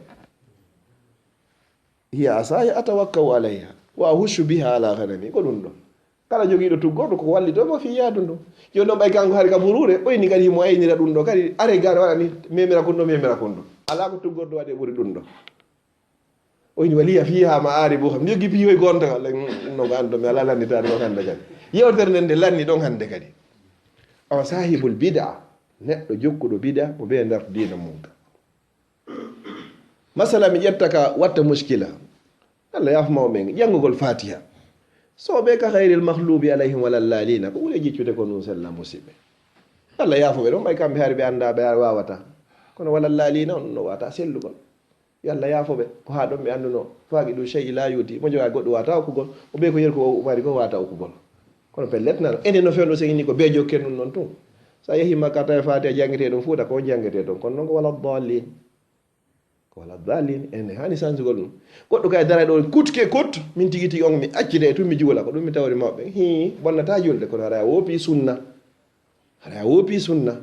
"Hiya asaya atawakkau alayha, wa ahushu biha ala ghanami." Ko ɗum ɗo. Kala jogiiɗo tuggorɗo ko wallitoo mo fii yaadu ndu. Jooni noon ɓay kanko hari ka buruure, o inni kadi himo aynira ɗum ɗo kadi, are gaare waɗa ni, memira kun ɗo, memira kun ɗo. Alaa ko tuggorɗo waɗi e ɓuri ɗum ɗo. O inni, "Waliya fiha ma'aribu ukhra." Mi jogii piihoy gonta, walla, mm, ɗum ɗo ko an ɗo, mi alaa lannitaade ɗon hannde kadi. Yewtere nden nde lanni ɗon hannde kadi. Awa saahibul bid'a, neɗɗo jokkuɗo bid'a, mo bee nder diina mum ka. Masala mi ƴetta ka watta muskila. Allah yaafo mawɓe ɓen. Janngugol Fatiha. So ɓe ka ghayril maghlubi alayhim wala lalina, ko ɓuri e jiccude ko nun sella musiɓɓe. Allah yaafo ɓe ɗon, ɓay kamɓe hari ɓe annda, ɓe hari wawata. Kono wala lalina on no wata sellugol. Yo Allah yaafo ɓe. Ko haa ɗon ɓe annduno. Faqidu shay'i la yuti. Mo joga goɗɗo wata okkugol. O ɓe ko yeru ko o mari ko wata okkugol. Kono pellet nan. Enen no fewndo sen inni ko be jokken nun non tun. Sa yehi Makka tawi Fatiha jangete ɗon Fuuta ko jangete ɗon. Kono non ko wala dallin. Ko wala dallin. Enen hani sansugol ɗum. Goɗɗo kay dara ɗo kutke kut. Min tigi tigi on mi accide e tun mi juula. Ko ɗum mi tawri mawɓe. Hi, bonnata julde kono hara woopi sunna. Hara woopi sunna.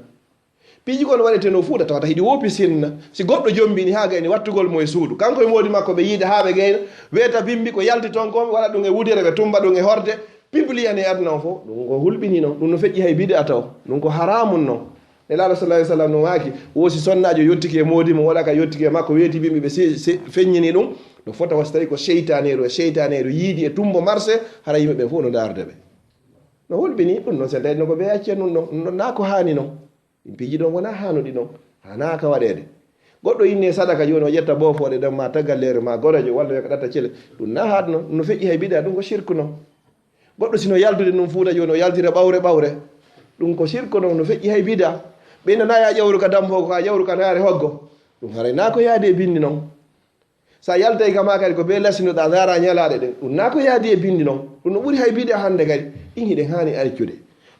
Piiji kon waɗeteno Fuuta tawata hiɗi woopi sunna. Si goɗɗo jombini haa gayni wattugol mo e suudu. Kanko e moodi makko ɓe yiida haa ɓe gayna. Weeta bimbi ko yalti ton kon, waɗa ɗum e wudere, ɓe tumba ɗum e horde. Pibliyani e aduna on fof. Ɗum ko hulɓinino. Ɗum no feƴƴi hay bid'a taw. Ɗum ko haramun non. Nelaaɗo sallallahu alaihi wasallam no maaki, wo si sonnaajo yottike e moodi mum, wala ka yottike e makko, weeti bimbi ɓe se-, se-, feññini ɗum. No fota wasi tawi ko seytaneeru e seytaneeru yiidi e tumbo marse, hara yimɓe ɓen fof no ndaarde ɓe. No hulɓini ɗum non, sen tawi no ko ɓe acci e nun ɗon, ɗum ɗon naa ko haani non. Ɗin piiji ɗon wonaa haanuɗi non, haanaa ka waɗeede. Goɗɗo inni e sadaka jooni o ƴetta boofooɗe ɗon ma tagalleere ma gorejo walla wiya ko ɗatta cele. Ɗum naa haaɗno, no feƴƴi hay bida ɗum ko shirku non. Goɗɗo sino yaltude ɗum Fuuta jooni o yaltira ɓawre ɓawre. Ɗum ko shirku non, no feƴƴi hay bida. Ɓe nana ya ƴawru ka dambo ko a ƴawru ka naare hoggo. Ɗum haray naa ko yaadi e bindi non. Sa yaltay kama kadi ko be lasinoɗa ndaara ñalaaɗe ɗen. Ɗum naa ko yaadi e bindi non. Ɗum no ɓuri hay bida hannde kadi. Ɗin hiɗen haani accude.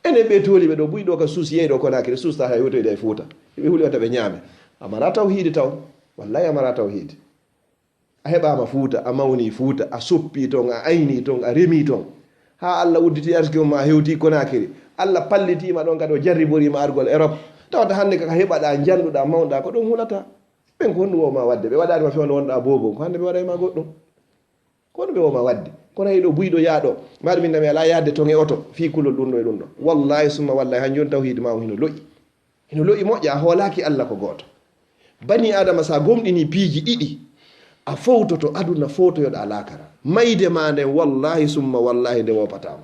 Enen ɓe tooliɓe ɗo buy ɗo ka suus yeey ɗo Konaakiri suusta hay wotoyde e Fuuta. Ɓe huli wata ɓe ñaame. Amara tawhiidi taw. Wallahi amara tawhiidi. A heɓaama Fuuta, a mawni Fuuta, a soppi ton, a ayni ton, a remi ton. Haa Allah udditi arsike mum ma hewti Konaakiri. Allah pallitiima ɗon kadi o jarriboriima argol Erop. Tawata hannde kaka heɓaɗa, njanɗuɗa, mawɗa, ko ɗum hulata. Ɓen ko honɗum wowma wadde? Ɓe waɗaani ma fewndo wonɗa boobo, ko hannde ɓe waɗay ma goɗɗum. Ko honɗum ɓe wowma wadde? Kono hay ɗo buyɗo yaaɗo, mbaɗa min nami alaa yaadde ton e oto, fii kulol ɗum ɗo e ɗum ɗo. Wallahi summa wallahi, han jooni tawhiidi ma on hino lo'i. Hino lo'i moƴƴa, a hoolaaki Allah ko gooto. Bani Adama sa gomɗini piiji ɗiɗi, a fowtoto aduna, fowtoyoɗa laakara. Mayde ma nden wallahi summa wallahi nde wopatama.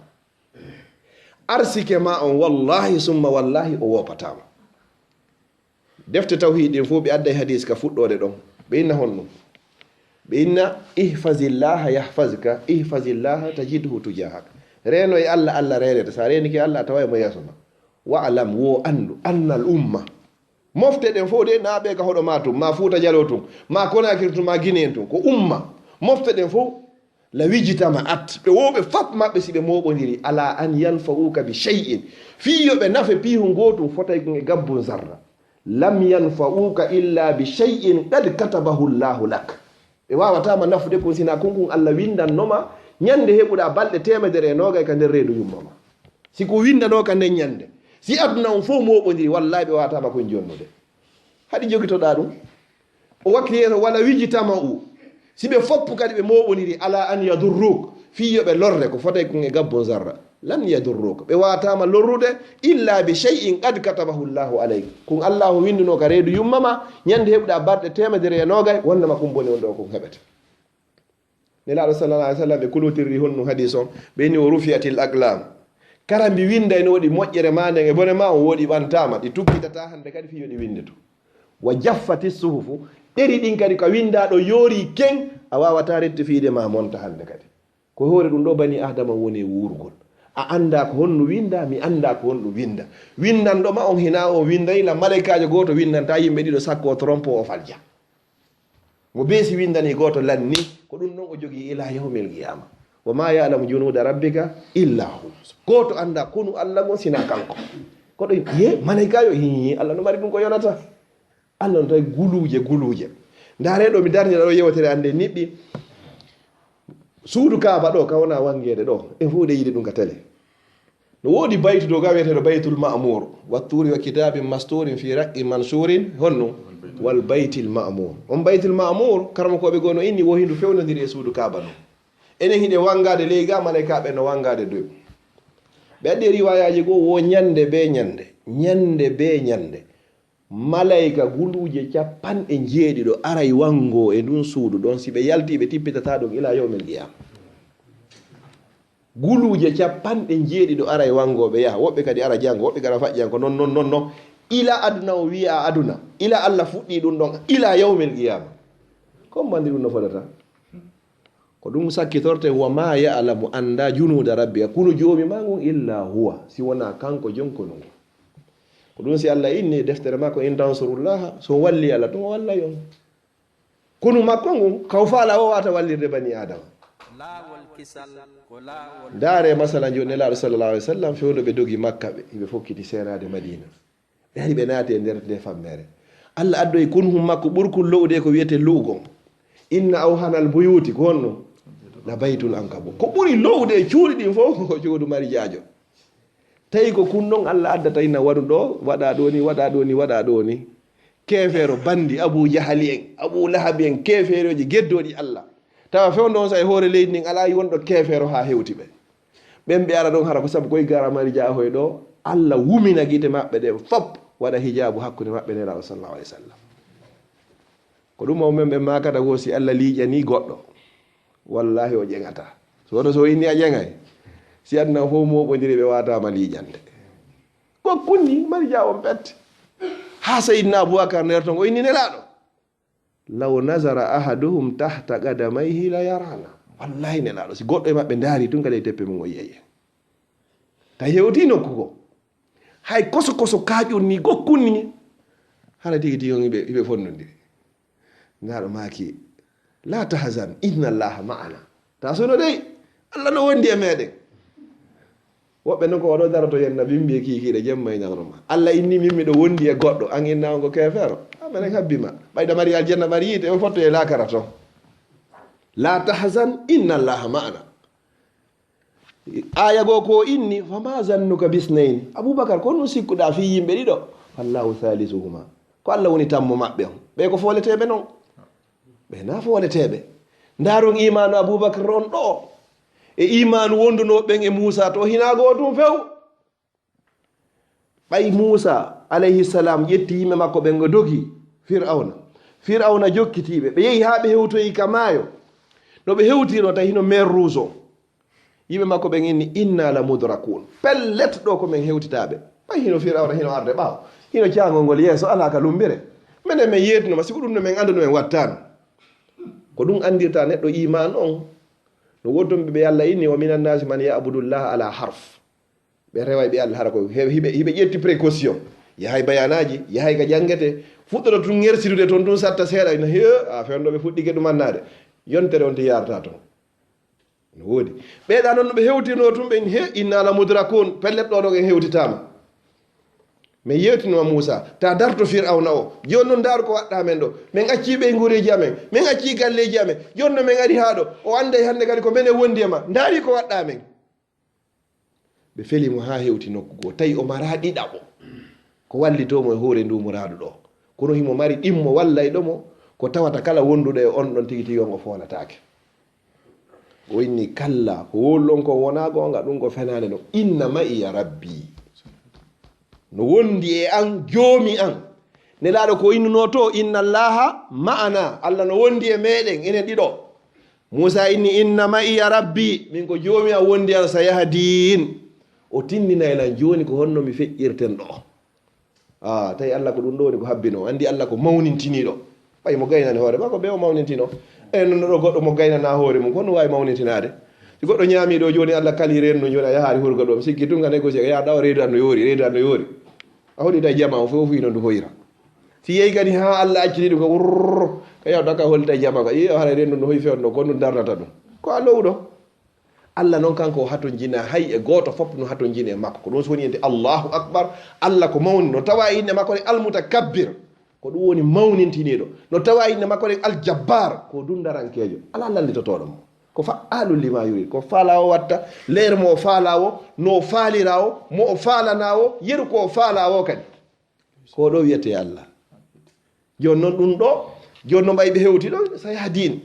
Arsike ma on wallahi summa wallahi o wopatama. Defte tawhiid ɗin fof ɓe adday hadis ka fuɗɗoode ɗon. Ɓe inna honɗum? Ɓe inna, "Ihfazillaha yahfazka, ihfazillaha tajidhu tujahak." Reeno e Allah, Allah reenete. Sa reenike Allah, a taway mo yeeso ma. "Wa'lam, wo anndu, annal umma." Mofte ɗen fof de, na ɓe ka hoɗo ma tun, ma Fuuta Jaloo tun, ma Konaakiri tun, ma Gine en tun, ko umma. Mofte ɗen fof, "la wijtama'at." Ɓe wo ɓe fat maɓɓe si ɓe mooɓondiri, "ala an yanfa'uka bi shay'in." Fii yo ɓe nafe piihun gootun fotay kun e gabbun zarra. "Lam yanfa'uka illa bi shay'in qad katabahu Allahu lak." Ɓe waawataama nafude kun sinaa kun, kun Allah winndannoma ñande heɓuɗaa balɗe teemedere e noogay ka nder reedu yumma ma. Si ko winndanoo ka nden ñande, si aduna on fof mooɓondiri, wallahi ɓe waawataama kun jonnude. Haɗi jogitoɗaa ɗum? O wakki yeeso, "wala wijtama'u." Si ɓe foppu kadi ɓe mooɓondiri, "ala an yadurruk." Fii yo ɓe lorre, ko fotay kun e gabbon zarra. "Lan yadurruk." Ɓe waawataama lorrude, "illa bi shay'in qad katabahu Allahu alayk." Kun Allahu winndunoo ka reedu yumma ma, ñande heɓuɗaa balɗe teemedere e noogay, wonnama kun bone on ɗo kun heɓete. Nelaaɗo sallallahu alaihi wasallam ɓe kulutirri honɗum hadis on, ɓe inni, "Wa rufi'atil aqlam." Kara mbi winndayno waɗi moƴƴere ma nden e bone ma on woɗi ɓantaama, ɗi tukkitata hannde kadi fii yo ɗi winnde to. "Wa jaffati suhufu." Ɗeri ɗin kadi ka winnda ɗo yoori ken, a waawata rectifiide ma monta hannde kadi. Ko hoore ɗum ɗo bani Adama woni e wuurgol. A annda ko honno winnda, mi annda ko honɗum winnda. Winndanɗo ma on hinaa o winndayla, malaykaajo gooto winndanta yimɓe ɗiɗo sakko o trompo o falja. Mo beesi winndani gooto lanni, ko ɗum ɗon o jogii ila yawmil qiyama. Wa ma ya'lamu junuda rabbika illa hu. Gooto anndaa konu Allah ngon sinaa kanko. Ko ɗo ye malaykaajo, hi, Allah no mari ɗum ko yonata. Allah no tawi guluuje, guluuje. Ndaare ɗo mi darni ɗo yewtere annde niɓɓi. Suudu Kaaba ɗo, ka wona wangeede ɗo. En fof ɗe yiɗi ɗum ka tele. No woodi baytu dow ga wiyeteeɗo Baytul Ma'mur. Wa turi wa kitabin masturin fi raqqin mansurin. Honno? Wal Baytil Ma'mur. On Baytul Ma'mur, karamokooɓe goo no inni wo hindu fewnondiri e suudu Kaaba non. Enen hiɗe wangaade ley ga, malaykaaɓe no wangaade dow. Ɓe addi riwayaaji goo wo ñande be ñande, ñande be ñande. Malayka guluuje capanɗe njeeɗiɗo aray wango e ndun suudu ɗon, si ɓe yalti ɓe tippitataa ɗum ila yawmil qiyama. Guluuje capanɗe njeeɗiɗo aray wango ɓe yaha, woɓɓe kadi ara jango, woɓɓe kadi ara faƴƴango, non, non, non, non. Ila aduna o wi'a aduna, ila Allah fuɗɗi ɗum ɗon, ila yawmil qiyama. Ko mandi ɗum no fodata? Ko ɗum sakkitorte, wa ma ya'lamu annda junuda rabbi, kunu joomi ma ngun illa huwa, si wona kanko jonkonu ngun. Ko ɗum si Allah inni e deftere makko, in tansurullaha, so walli Allah, ɗum o wallay on. Kunu makko ngun, kaw faala o wata wallirde bani Adama. Laawol kisal ko laawol. Ndaare masala njo Nelaaɗo sallallahu alaihi wasallam, fewndo ɓe dogi Makka ɓe, hiɓe fokkiti seenaade Madina. Ɓe ari ɓe naati e nder nde fammere. Allah addoyi kunhun makko ɓurkun lo'ude ko wiyete lu'ugon. Inna awhanal buyuti ko honno? La baytul ankabut. Ko ɓuri lo'ude e cuuɗi ɗin fof ko cuudu mari jaajo. Tawi ko kun non Allah addata ina waɗu ɗo, waɗa ɗo ni, waɗa ɗo ni, waɗa ɗo ni. Keefeero bandi Abu Jahali en, Abu Lahabi en, keefeerooji geddooɗi Allah. Tawa fewndo on sa e hoore leydi ndin alaa wonɗo keefeero haa hewti ɓe. Ɓen ɓe ara ɗon hara ko sabu koye garamari jaahoy ɗo, Allah wumina gite maɓɓe ɗen fop, waɗa hijaabu hakkunde maɓɓe Nelaaɗo sallallahu alaihi wasallam. Ko ɗum o men ɓe maakata wo si Allah liiƴanii goɗɗo, wallahi o ƴeŋata. So wono so o inni a ƴeŋay, si aduna fof mooɓondiri ɓe waataama liiƴande. Ko kunni mari jaa on pet. Haa Seydina Abubakar nder ton o inni Nelaaɗo. Law nazara ahaduhum tahta qadamayhi la yarana. Wallahi Nelaaɗo, si goɗɗo e maɓɓe ndaari tun kadi e teppe mum o yi'ay en. Ta hewti nokku ko. Hay koso koso kaaƴon ni gokkun ni. Hara tigi tigi on iɓe, iɓe fonnondiri. Nelaaɗo maaki, la tahzan, inna Allaha ma'ana. Ta suno dey, Allah no wondi e meɗen. Woɓɓe non ko oɗo daroto yenna bimbi e kiikiiɗe jemma e ñalorma. Allah inni min miɗo wondi e goɗɗo, an inna on ko keefeero. A menen habbi ma. Ɓayda mari aljanna mari yiite, o fotto e laakara ton. La tahzan, inna Allaha ma'ana. Aya goo ko inni, fama zannuka bisnayni. Abubakar, ko honɗum sikkuɗaa fii yimɓe ɗiɗo? Allahu salisuhuma. Ko Allah woni tammo maɓɓe on. Ɓe ko fooleteeɓe non. Ɓe na fooleteeɓe. Ndaarun imaanu Abubakar on ɗo. E imaanu wondunoo ɓen e Muusa to hinaa goo tun few. Ɓay Muusa alayhi salam ƴetti yimɓe makko ɓen o dogi Fir'awna. Fir'awna jokkitiiɓe. Ɓe yehi haa ɓe hewtoyi ka maayo. No ɓe hewtirno tawi hino mer rouge on. Yimɓe makko ɓen inni, inna la mudrakun. Pellet ɗo ko men hewtitaaɓe. Ɓay hino Fir'awna hino arde ɓaawo. Hino caangol ngol yeeso alaa ka lumbire. Menen men yeetinoma, sibu ɗum no men anduno men wattaano. Ko ɗum andirta neɗɗo iman on. No woɗɗum ɓe Allah inni, wa minan nasi man ya'budullaha ala harf. Ɓe reway ɓe Allah hara ko he-, hiɓe, hiɓe ƴetti précaution. Yahay bayanaaji, yahay ka jangete. Fuɗɗoto tun ŋersitude ton tun satta seeɗa, ina he, a fewndo ɓe fuɗɗike ɗum annaade. Yontere on ti yarata ton. No woodi. Ɓeeɗa non no ɓe hewtirno tun ɓen he, inna la mudrakun, pellet ɗo ɗon en hewtitaama. Men yewtinoma Muusa, ta darto Fir'awna o. Jooni non ndaaru ko waɗɗa men ɗo. Men accii ɓeyngooreeji amen, men accii galleeji amen. Jooni non men ari haa ɗo. O annday hannde kadi ko menen wondi e ma. Ndaari ko waɗɗa men. Ɓe feli mo haa hewti nokku goo. Tawi o maraa ɗiɗaɓo. Ko wallitoo mo e hoore ndu muraadu ɗo. Kono himo mari ɗimmo wallayɗo mo, ko tawata kala wonduɗo e on ɗon tigi tigi on o foolataake. O inni, kalla, ko wowlu ɗon kon wonaa goonga, ɗum ko fenaande ɗon. Inna ma'iya rabbi. No wondi e an, joomi an. Nelaaɗo ko innunoo to, inna Allaha ma'ana. Allah no wondi e meɗen, enen ɗiɗo. Muusa inni, inna ma'iya rabbi. Min ko joomi an wondi an, sayahdin. O tindinay lan jooni ko honno mi feƴƴirten ɗo. Ah, tawi Allah ko ɗum ɗo woni ko habbino. Andi Allah ko mawnintiniiɗo. Ɓay mo gaynani hoore makko, ɓe o mawnintino. E non ɗo goɗɗo mo gaynana hoore mum, kono waawi mawnintinaade. Si goɗɗo ñaami ɗo jooni, Allah kali reendu jooni, a yahaari hurga ɗo. Mi sikki tun ka négocier, ka yaha ɗawa reedu an no yoori, reedu an no yoori. A hoɗi tawi jama o fof fuyi no ndu hoyra. Si yehi kadi haa Allah acciti ɗum ko wurr, ka yaha ɗo ka holli tawi jama ka. Iyo, haray reendu no hoyi fewndo, ko ɗum darnata ɗum. Ko a lowɗo. Allah noon kanko o hatonjinaa hay e gooto fof no hatonjini e makko. Ko ɗum so woni ente Allahu Akbar, Allah ko mawni. No tawa e innde makko ne Almutakabbir, ko ɗum woni mawnintiniiɗo. No tawa e innde makko ne Aljabbar, ko dundarankeejo. Alaa lallitotooɗo mo. Ko fa'aalun limaa yurid. Ko faalaa o watta, leer mo o faalaa o, no o faaliraa o, mo o faalanaa o, yeru ko o faalaa o kadi. Ko ɗo wiyetee Allah. Jooni noon ɗum ɗo, jooni noon ɓay ɓe hewti ɗo, so yaha diin.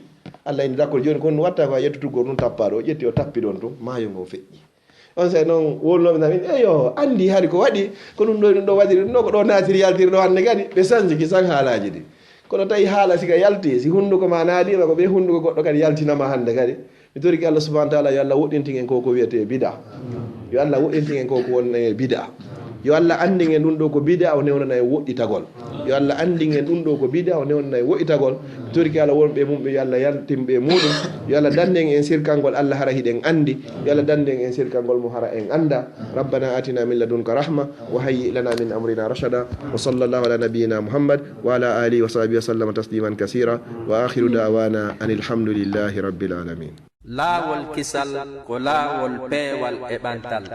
Allah ina dakkol jooni, kono ɗum watta ko a ƴettu tuggol ɗum tappaa ɗo, o ƴetti o tappi ɗon tun, maayo ngo feƴƴi. On saa'i noon wonnooɓe nan, eyo, anndi hari ko waɗi, ko ɗum ɗo, ɗum ɗo waɗiri, ɗum ɗo ko ɗo naatiri yaltiri ɗo hannde kadi, ɓe sanji ki san haalaaji ɗi. Kono tawi haala si ka yalti, si hunnduko ma naaliima ko ɓe hunnduko goɗɗo kadi yaltinama hannde kadi. Mi torike Allah subhanahu wa ta'ala yo Allah woɗɗintin en ko ko wiyetee bid'a. Yo Allah woɗɗintin en ko ko woni e bid'a. Yo Allah anndin en ɗum ɗo ko bid'a, o newnana en woɗɗitagol. Yo Allah anndin en ɗum ɗo ko bid'a, o newnana en woɗɗitagol. Mi torike Allah wonɓe e mum ɓe yo Allah yaltin ɓe e muɗum. Yo Allah dannden en sirkangol Allah hara hiɗen anndi. Yo Allah dannden en sirkangol mo hara en annda. ربنا آتنا من لدنك رحمة وهيئ لنا من أمرنا رشدا وصلى الله على نبينا محمد وعلى آله وصحبه وسلم تسليما كثيرا وآخر دعوانا أن الحمد لله رب العالمين. Laawol kisal ko laawol peewal e ɓantal.